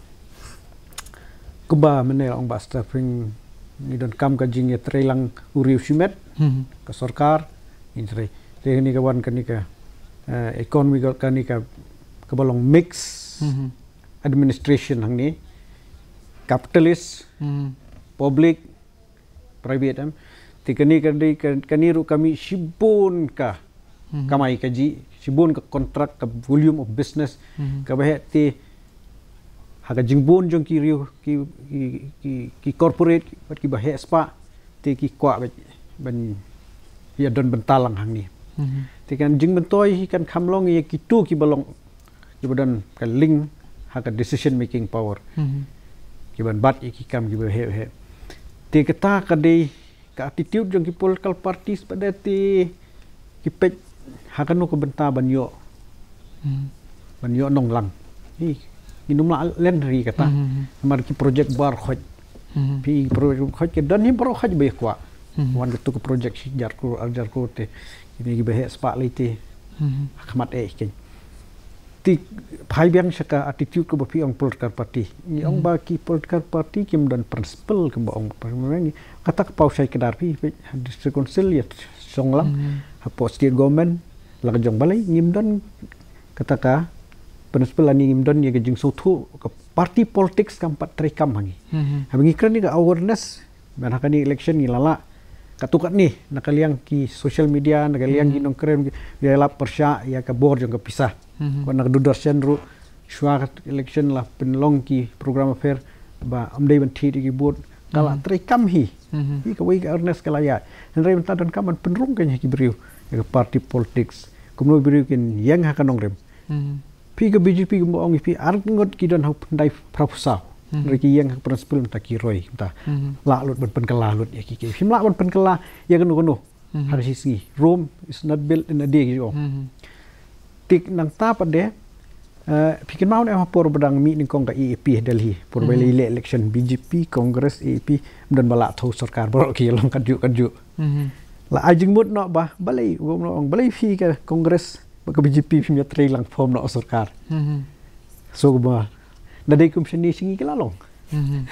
kumba mynne ong Bah Star, ngi donkam ka jingïatreilang u riew shimet, ka sorkar, ngi trei. Te kane ka wan kane ka, eh, economy ka, kane ka, kaba long mix administration hangne, capitalist, public, private, em. Te kane ka dei ka, kane ruh ka mih shibun ka kamai kajih, shibun ka contract, ka volume of business kaba heh, te ha ka jingbun jong ki riew, ki, ki, ki, ki corporate bad kiba heh spah, te ki kwah ban, ban ïa don bynta lang hangne. Te kan jingmyntoi hi kan kham long ïa kito kiba long, kiba don ka link ha ka decision making power. Kiban bat ïa ki kam kiba heh heh. Te kata ka dei ka attitude jong ki political parties pat de, te ki peit ha kano ka bynta ban ïoh, ban ïoh nonglang. Hi, ngin ym lah len ri kata. Namar ki project baroh khoit. Phi, project baroh khoit ki don hi, baroh khoit ba ïa kwah. Wan katu ka project shi hajar klur, ar hajar klur, te kine kiba heh spah lei te ha khmat eh keiñ. Te phai biang sha ka attitude kaba phi ong political party. Ngi ong ba ki political party kim don principle, kumba ong, kata ka paw shai kdar, phi, phi, ha district council ïa shong lang, hapoh state government la ka jong, balei ngim don kata ka principle, ani ngim don ïa ka jingsngewthuh, ka party politics kam pat treikam ha ngi. Haba ngi kren ïa ka awareness, ban ha kane election ngi la lah. Katto katne, na ka liang ki social media, na ka liang ki nongkren, ki ïalap pyrshah ïa ka bor jong ka pisa. Wat na ka Doordarshan ruh, shuwa ka election la pynlong ki program affair ba ym dei ban thied ïa ki vote. Ka la treikam hi. Hi kawei ka awareness ka la ïaid. Hynrei mynta donkam ban pynrung keiñ ha ki briew ïa ka party politics. Kumno briew kin ïeng ha ka nongrim. Phi ka B J P kumba ong phi ar ngut ki don ha u phyndai phra phew saw. Mhm. Hynrei ki ïeng ha ka principle mynta ki roi mynta. Mhm. Lah lut ban pynkylla lut ïa ki ki. Phim lah ban pynkylla ïa kano kano. Mhm. Ha ka shi sngi. Rome is not built in a day ki ong. Mhm. Te nangta pat de, eh, phi kynmaw ne ha por ba dang mih nyngkong ka A A P ha Delhi. Por ba Mhm. la ïaleh election B J P, Congress, A A P, ym don ba lah thew sorkar baroh ki long katjuh katjuh. Mhm. La ai jingmut noh ba, balei, u ong, balei phi ka Congress, ba ka B J P phim ïatrei lang form noh sorkar. Mhm. So ba, da dei kum shane sha ngi ki la long. Mhm.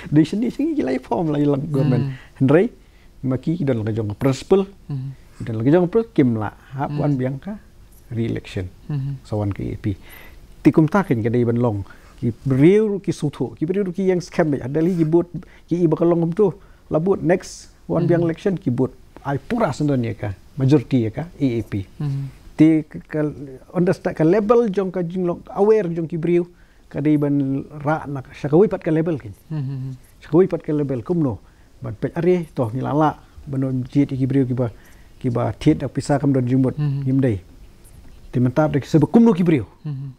Dei shane sha ngi ki la form la ïa lang government. Mhm. Hynrei, ma ki ki don la ka jong ka principle, Mhm. ki don la ka jong ka principle, kim lah hap wan Mhm. biang ka re-election. Mhm. Sa wan ka A A P. Te kumta kein ka dei ban long. Ki briew ruh ki sngewthuh, ki briew ruh ki ïeng skhem beit. Ha Delhi ki bud, ki i ba ka long kumto. La bud next, wan biang Mhm. election ki bud. Ai pura syndon ïa ka, majority ïa ka A A P. Mhm. Te ka, ka, understand ka level jong ka jinglong aware jong ki briew. Ka dei ban rah na sha kawei pat ka level kein. Mhm. Sha kawei pat ka level kumno. Ban peit are to ngi la lah ban ym jied ïa ki briew kiba, kiba thied da pisa kam don jingmut Mhm. ngim dei. Te mynta da ki seba kumno ki briew. Mhm.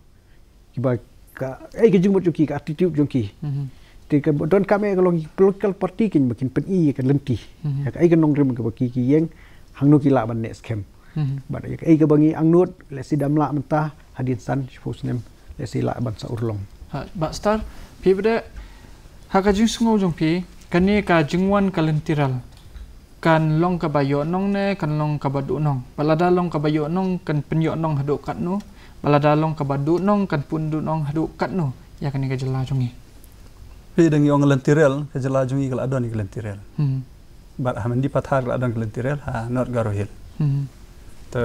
Kiba ka, ei ka jingmut jong ki, ka attitude jong ki. Mhm. Te ka donkam ïa ka long political party kein ba kin pyni ïa ka lynti. Mhm. Ïa ka ei ka nongrim kaba ki, ki ïeng hangno ki lah ban neh skhem. Mhm. Bad ïa ka ei kaba ngi angnud lehse dam lah mynta hadien san shiphew snem lehse lah ban sa urlong. Ha, Bah Star, phi bad ha ka jingsngew jong phi, kane ka jingwan ka lynti rel kan long kaba ïoh nong ne kan long kaba duh nong? Ba lada long kaba ïoh nong kan pynïoh nong haduh katno? Ba lada long kaba duh nong kan pynduh nong haduh katno ïa kane ka jylla jong ngi? Phi dang ïoh lynti rel, ka jylla jong ngi ka la don ïa ka lynti rel. Hmm. Bad ha Mendipathar ka la don ka lynti rel, ha North Garo Hills. Hmm. Te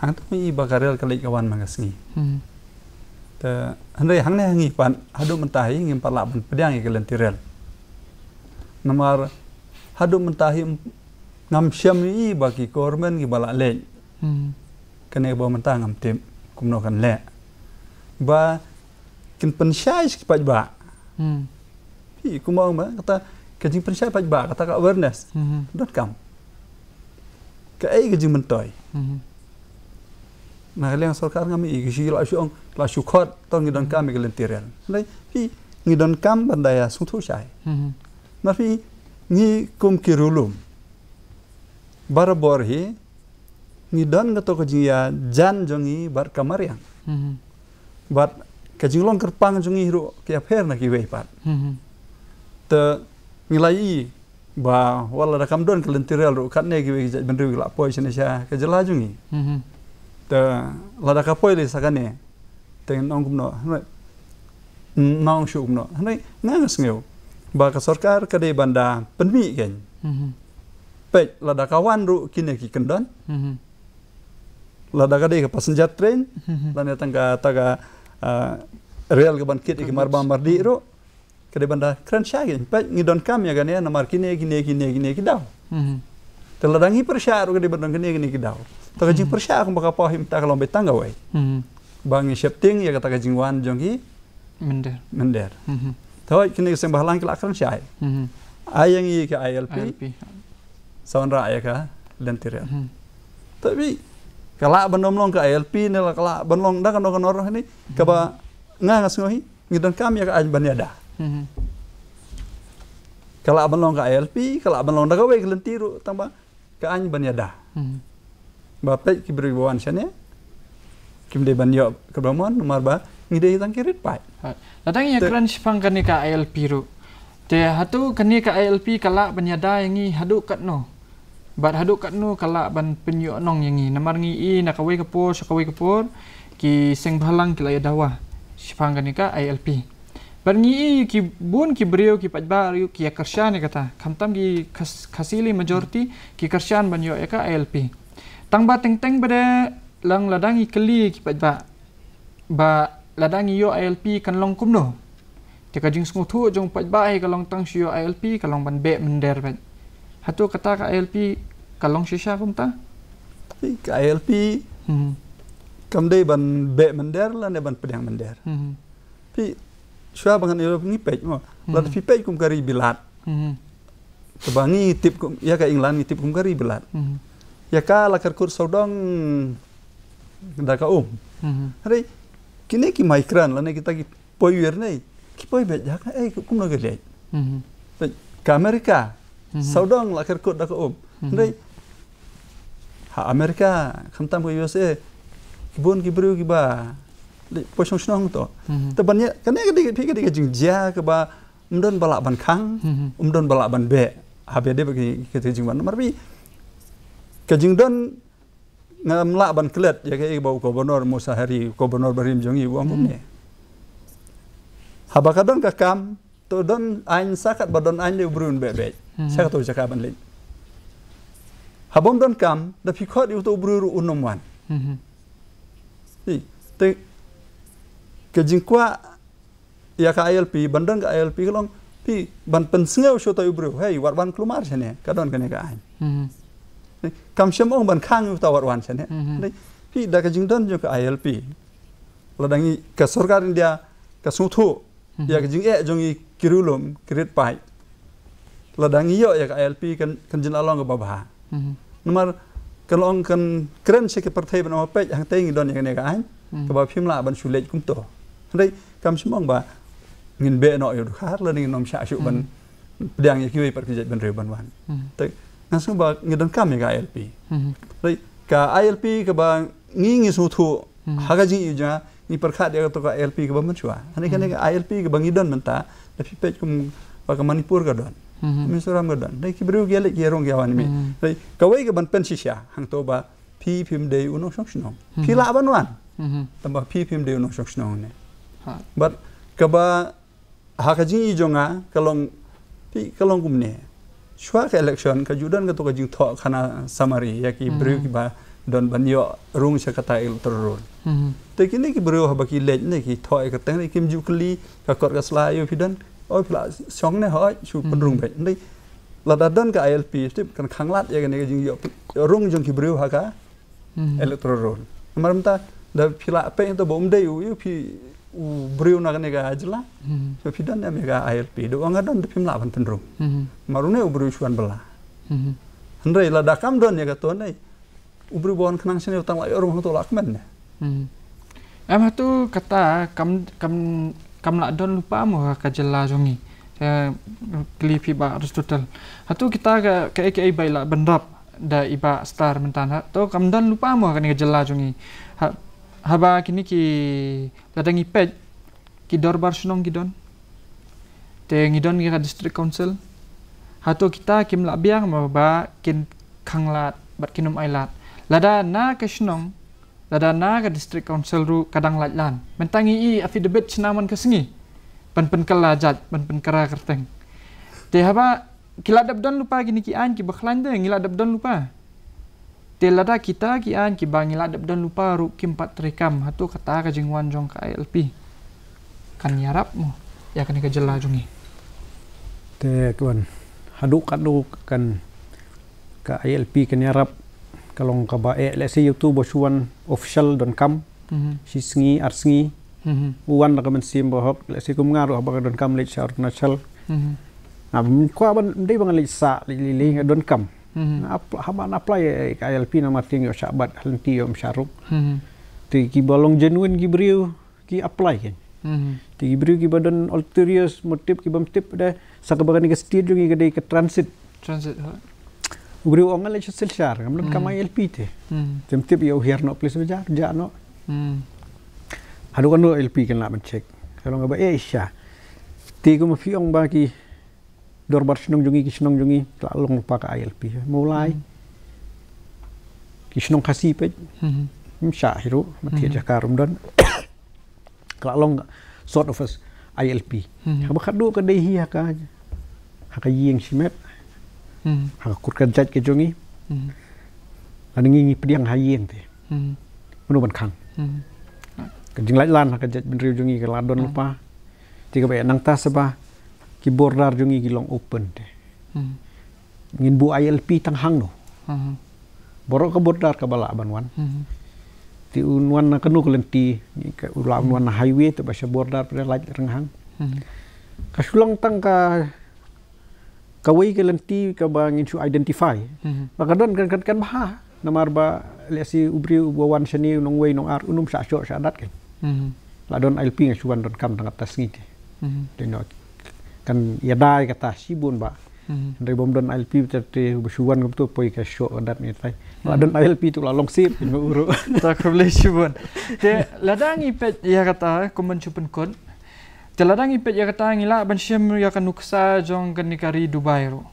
hangto ngi i ba ka rel ka leit ka wan man ka sngi. Hmm. Te hynrei hangne ha ngi pat haduh mynta hi ngim pat lah ban pdiang ïa ka lynti rel. Namar haduh mynta hi ngam shem i ba ki government kiba la leit. Hmm. Kane ba mynta ngam tip kumno kan leh. Ba kin pynshai sha ki paidbah. Hmm. Phi, kumba ong ba, kata ka jingpynshai paidbah, kata ka awareness. Hmm. Donkam. Ka ei ka jingmyntoi. Hmm. Na ka liang sorkar ngam i, ki shu la shu ong, la shu khot, to ngi donkam ïa ka lynti rel. Hynrei, phi, ngi donkam ban da ïa sngewthuh shai. Hmm. Na phi, ngi kum ki riewlum. Barabor hi, ngi don kato ka jingïajan jong ngi bad ka mariang. Mhm. Bad ka jinglong kyrpang jong ngi ruh ka ïapher na kiwei pat. Mhm. Te ngi la i ba wat lada kam don ka lynti rel ruh katne kiwei ki jaitbynriew ki la poi shane sha ka jylla jong ngi. Mhm. Te lada ka poi lei sa kane. Te ngi ong kumno, hynrei, mm, ngi ong shuh kumno. Hynrei, nga nga sngew ba ka sorkar ka dei ban da pynmih kein. Mhm. Peit, lada ka wan ruh kine ki kyndon. Mhm. Lada ka dei ka passenger train, Mhm. lane tang ka, ta ka, ah, rel ka ban kit ïa ki marbam mardih ruh. Ka dei ban da kren shai kein. Peit, ngi donkam ïa kane namar kine, kine, kine, kine ki daw. Mhm. Te lada ngi pyrshah ruh ka dei ban don kine, kine ki daw. Te ka Mhm. jingpyrshah kumba ka paw hi mynta ka long beit tang kawei. Mhm. Ba ngi sheptieng ïa kata ka jingwan jong ki Mynder. Mynder. Mhm. Te hooid kine ki seng bhalang ki la kren shai. Mhm. Ai ïa ngi ka I L P. I L P. Sa wanrah ïa ka lynti rel. Mhm. Te phi, ka lah ban ym long ka I L P ne la ka lah ban long da kano kano ruh ne. Kaba nga nga sngew hi. Ngi donkam ïa ka aiñ ban ïada. Mhm. Ka lah ban long ka I L P, ka lah ban long da kawei ka lynti ruh, tang ba ka aiñ ban ïada. Mhm. Ba peit ki briew ba wan shane. Kim dei ban ïoh kaba mon, namar ba ngi dei tang ki rit paid. Ha. Lada ngi ïa Te kren shaphang kane ka I L P ruh. Te hato kane ka I L P ka lah ban ïada ïa ngi haduh katno? Bad haduh katno ka lah ban pynïoh nong ïa ngi. Namar ngi i na kawei ka por sha kawei ka por ki seng bhalang ki la ïa dawa shaphang kane ka I L P. Bad ngi i ki bun ki briew ki paidbah ruh ki ïa kyrshan ïa kata. Khamtam ki Khas-, Khasi Hills majority ki kyrshan ban ïoh ïa ka I L P. Tang ba teng teng ba dei lang lada ngi kylli ki paidbah. Ba lada ngi ïoh I L P kan long kumno? Te ka jingsngewthuh jong paidbah hi ka long tang shu ïoh I L P ka long ban beh mynder bad. Hato kata ka I L P ka long shisha kumta? Ka I L P Hmm. kam dei ban beh mynder lane ban pdiang mynder. Hmm. Phi shuwa ba ngan ïoh ngi peit mo. Lada Hmm. phi peit kum ka ri Bilat. Hmm. Kaba ngi tip kum, ïa ka England ngi tip kum ka ri Bilat. Mhm. Ïa ka la kyrkut sawdong da ka um. Mhm. Hynrei Kine ki migrant lane kita ki poi wir ne, ki poi beit ïa ka, eh, kumno ka leit. Mhm. Beit ka America, Mhm. sawdong la ker kut da ka um. Mhm. Hynrei ha America, khamtam ka U S A, ki bun ki briew kiba leit poi shong shnong to. Mhm. Te ban ïa, kane ka dei, phi ka dei ka jingjia kaba ym don ba lah ban khang, Mhm. ym don ba lah ban beh. Haba dei ba ki, ki, ki jingwan. Namar phi, ka jingdon ngam lah ban klet ïa kaei ba u Governor Musa Hari, u Governor barim jong ngi u ong Hmm. kumne. Haba ka don ka kam, to don aiñ sa kat ba don aiñ de u briew un beh beit. Hmm. Sha kato jaka ban leit. Haba ym don kam, da phi khot ïa uto u briew ruh un ym wan. Hmm. Te ka jingkwah ïa ka I L P, ban don ka I L P ka long, phi ban pynsngew sha uta u briew, hei, wat wan kulmar shane, ka don kane ka aiñ. Mhm. Kam shym ong ban khang uta wat wan shane. Mhm. Phi da ka jingdon jong ka I L P, lada ngi ka sorkar India ka sngewthuh Mhm. ïa ka jingeh jong ngi ki riewlum, ki rit paid, lada ngi ïoh ïa ka I L P kan, kan jin la long kaba bha. Mhm. Namar kan long kan kren sha ki pyrthei ban ong peit hangtei ngi don ïa kane ka aiñ, Mhm. kaba phim lah ban shu leit kumto. Hynrei kam shym ong ba ngin beh noh ïa u Dkhar lane ngin ym shah shuh ban Mhm. pdiang ïa kiwei pat ki jaitbynriew ban wan. Mhm. Te nga sngew ba ngi donkam ïa ka I L P. Mhm. Hynrei ka I L P kaba ngi ngi sngewthuh Mhm. ha ka jingïohi jong nga, ngi pyrkhat ïa kato ka I L P kaba mynshuwa. Hynrei kane Mhm. ka I L P kaba ngi don mynta, da phi peit kum ba ka Manipur ka don. Mhm. Mizoram ka don. Dei ki briew ki ïaleit ki ïarung ki ïawan ïa mi. Mhm. Dei kawei ka ban pynshisha hangto ba phi phim dei u nongshong shnong. Phi Mhm. lah ban wan. Mhm. Tangba phi phim dei u nongshong shnong ne. Ha. Bad kaba ha ka jingïohi jong nga ka long, phi, ka long kumne. Shuwa ka election ka ju don kato ka jingthoh khana summary ïa ki Mhm. briew kiba don ban ïoh rung sha kata electoral roll. Mhm. Te kine ki briew haba ki leit ne ki thoh ïa ka teng ne kim ju kylli ka kot ka sla ïa u phi don. O phi la shong ne, hooid, shu Mhm. pynrung beit. Hynrei lada don ka I L P, tip kan khanglad ïa kane ka jingïoh rung jong ki briew ha ka Mhm. electoral roll. Namar mynta da phi la peit to ba um dei u, ïa phi u briew na kane ka jylla. Mhm. So phi don em ïa ka I L P. Da ong nga don da phim lah ban pynrung. Mhm. Namar une u briew shu wan bylla. Mhm. Hynrei lada kam don ïa kato ne, u briew ba wan khnang shane u tang la ïoh rung hangto la kmen ne. Hmm. Em, hato kata kam, kam, kam lah don lypa mo ha ka jylla jong ngi. Eh, kylli phi Bah Aristotle. Hato kita ka, kaei kaei ba i lah bynrap da i Bah Star mynta, hato kam don lypa mo ha kane ka jylla jong ngi. Ha, haba kine ki, lada ngi peit ki dorbar shnong ki don. Te ngi don ngi ka district council. Hato kita kim lah biang mo ba kin khanglad bad kin ym ailad. Lada na ka shnong, lada na ka district council ruh ka dang laitlan. Mynta ngi i affidavit shna man ka sngi. Ban pynkylla jait, ban pynkra kyrteng. Te haba ki la dep don lypa kine ki aiñ kiba khlaiñ de, ngi la dep don lypa. Te lada kita ki aiñ kiba ngi la dep don lypa ruh kim pat treikam, hato kata ka jingwan jong ka I L P kan ïarap mo ïa kane ka jylla jong ngi? Te ka wan, haduh katno kan ka I L P kan ïarap, ka long kaba eh, let's say, ïa uto ba shu wan official donkam, Mhm. shi sngi, ar sngi, Mhm. u wan da ka mynsiem ba hok, let's say, kum nga ruh haba nga donkam leit sha Arunachal. Mhm. Nga kwah ban, ym dei ba nga leit sah, leit lei lei, nga donkam. Mhm. Nga ap-, haba nga apply, eh, ka I L P namar tieng ïoh shah bat, ha lynti ïoh ym shah rung. Mhm. Te kiba long genuine ki briew, ki apply kein. Mhm. Te ki briew kiba don ulterior motive, ki bym tip de, sa kaba kane ka state jong ngi ka dei ka transit. Transit, ha. U briew u ong nga leit sha Silchar, ngam donkam Mhm. I L P te. Mhm. Te ym tip ïa u hiar noh police bazaar, jah noh. Mhm. Haduh katno I L P kan lah ban check? Ka long kaba eh shisha. Te kumba phi ong ba ki dorbar shnong jong ngi, ki shnong jong ngi, ki la long lypa ka I L P. Mawlai. Mhm. Ki shnong Khasi peit. Mhm. Ym shah hi ruh, ma thied Mhm. jaka ruh ym don. Ka la long sort of a I L P. Mhm. Haba khatduh ka dei hi ha ka, ha ka ïing shimet. Mhm. Ha ka kur ka jait ka jong ngi. Mhm. Lada ngi ngi pdiang ha ïing te. Mhm. Mano ban khang? Mhm. Ka jinglaitlan ha ka jaitbynriew jong ngi ka la don Mhm. lypa. Te kaba eh nangta sa ba ki border jong ngi ki long open te. Mhm. Ngin buh I L P tang hangno? Mhm. Baroh ka border kaba lah ban wan. Mhm. Te un wan na kano ka lynti, ka u lah Mhm. wan na highway te ba sha border pynlait rynghang. Mhm. Ka shu long tang ka kawei ka lynti kaba ngin shu identify. Mhm. Ba ka don kan, kan, kan bha. Namar ba, let's say, u briew uba wan shane u nongwei nongar, un ym shah shoh shah dat kein. Mhm. La don I L P nga shu wan donkam tang hapta sngi te. Te no kan ïada ïa kata shibun ba. Hynrei bym don I L P te te ba shu wan kumto poi ka shoh ka dat ni tai. La don I L P tu la long sip ni uru. Ta khublei shibun. Te lada ngi peit ïa kata kum ban shu pynkut. Te lada ngi peit ïa kata ngi lah ban shem ïa ka nuksa jong kane ka ri Dubai ruh.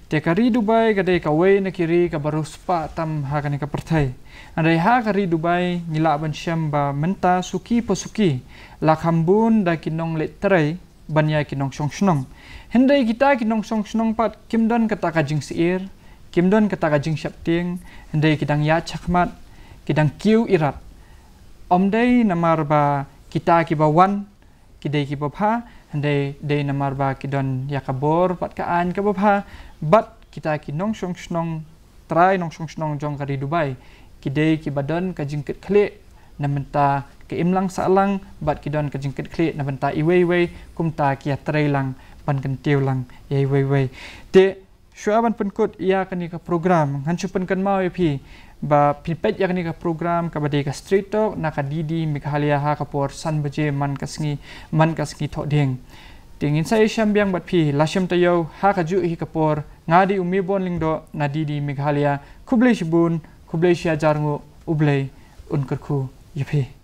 Te ka ri Dubai ka dei kawei na ki ri kaba riewspah tam ha kane ka pyrthei. Hynrei ha ka ri Dubai ngi lah ban shem ba mynta suki pa suki la kham bun da ki nongleit trei ban ïa ki nongshong shnong. Hynrei kita ki nongshong shnong pat kim don kata ka jingsyier, kim don kata ka jingsheptieng, hynrei ki dang ïa chakhmat, ki dang kiew irat. Ym dei namar ba kita kiba wan ki dei kiba bha, hynrei dei namar ba ki don ïa ka bor bad ka aiñ kaba bha, bad kita ki nongshong shnong, trai nongshong shnong jong ka ri Dubai ki dei kiba don ka jingkitkhlieh na bynta ka imlang sahlang bad ki don ka jingkitkhlieh na bynta iwei iwei kumta ki ïatrei lang ban kyntiew lang ïa iwei iwei. Te shuwa ban pynkut ïa kane ka program ngan shu pynkynmaw ïa phi ba phin peit ïa kane ka program kaba dei ka Straight Talk na ka D D Meghalaya ha ka por san baje man ka sngi, man ka sngi Thohdieng. Te ngin sa ïashem biang bad phi la shem taïew ha kajuh hi ka por. Nga dei u Mebon Lyngdoh na D D Meghalaya. Khublei shibun, khublei shihajar nguh, U Blei un kyrkhu ïa phi.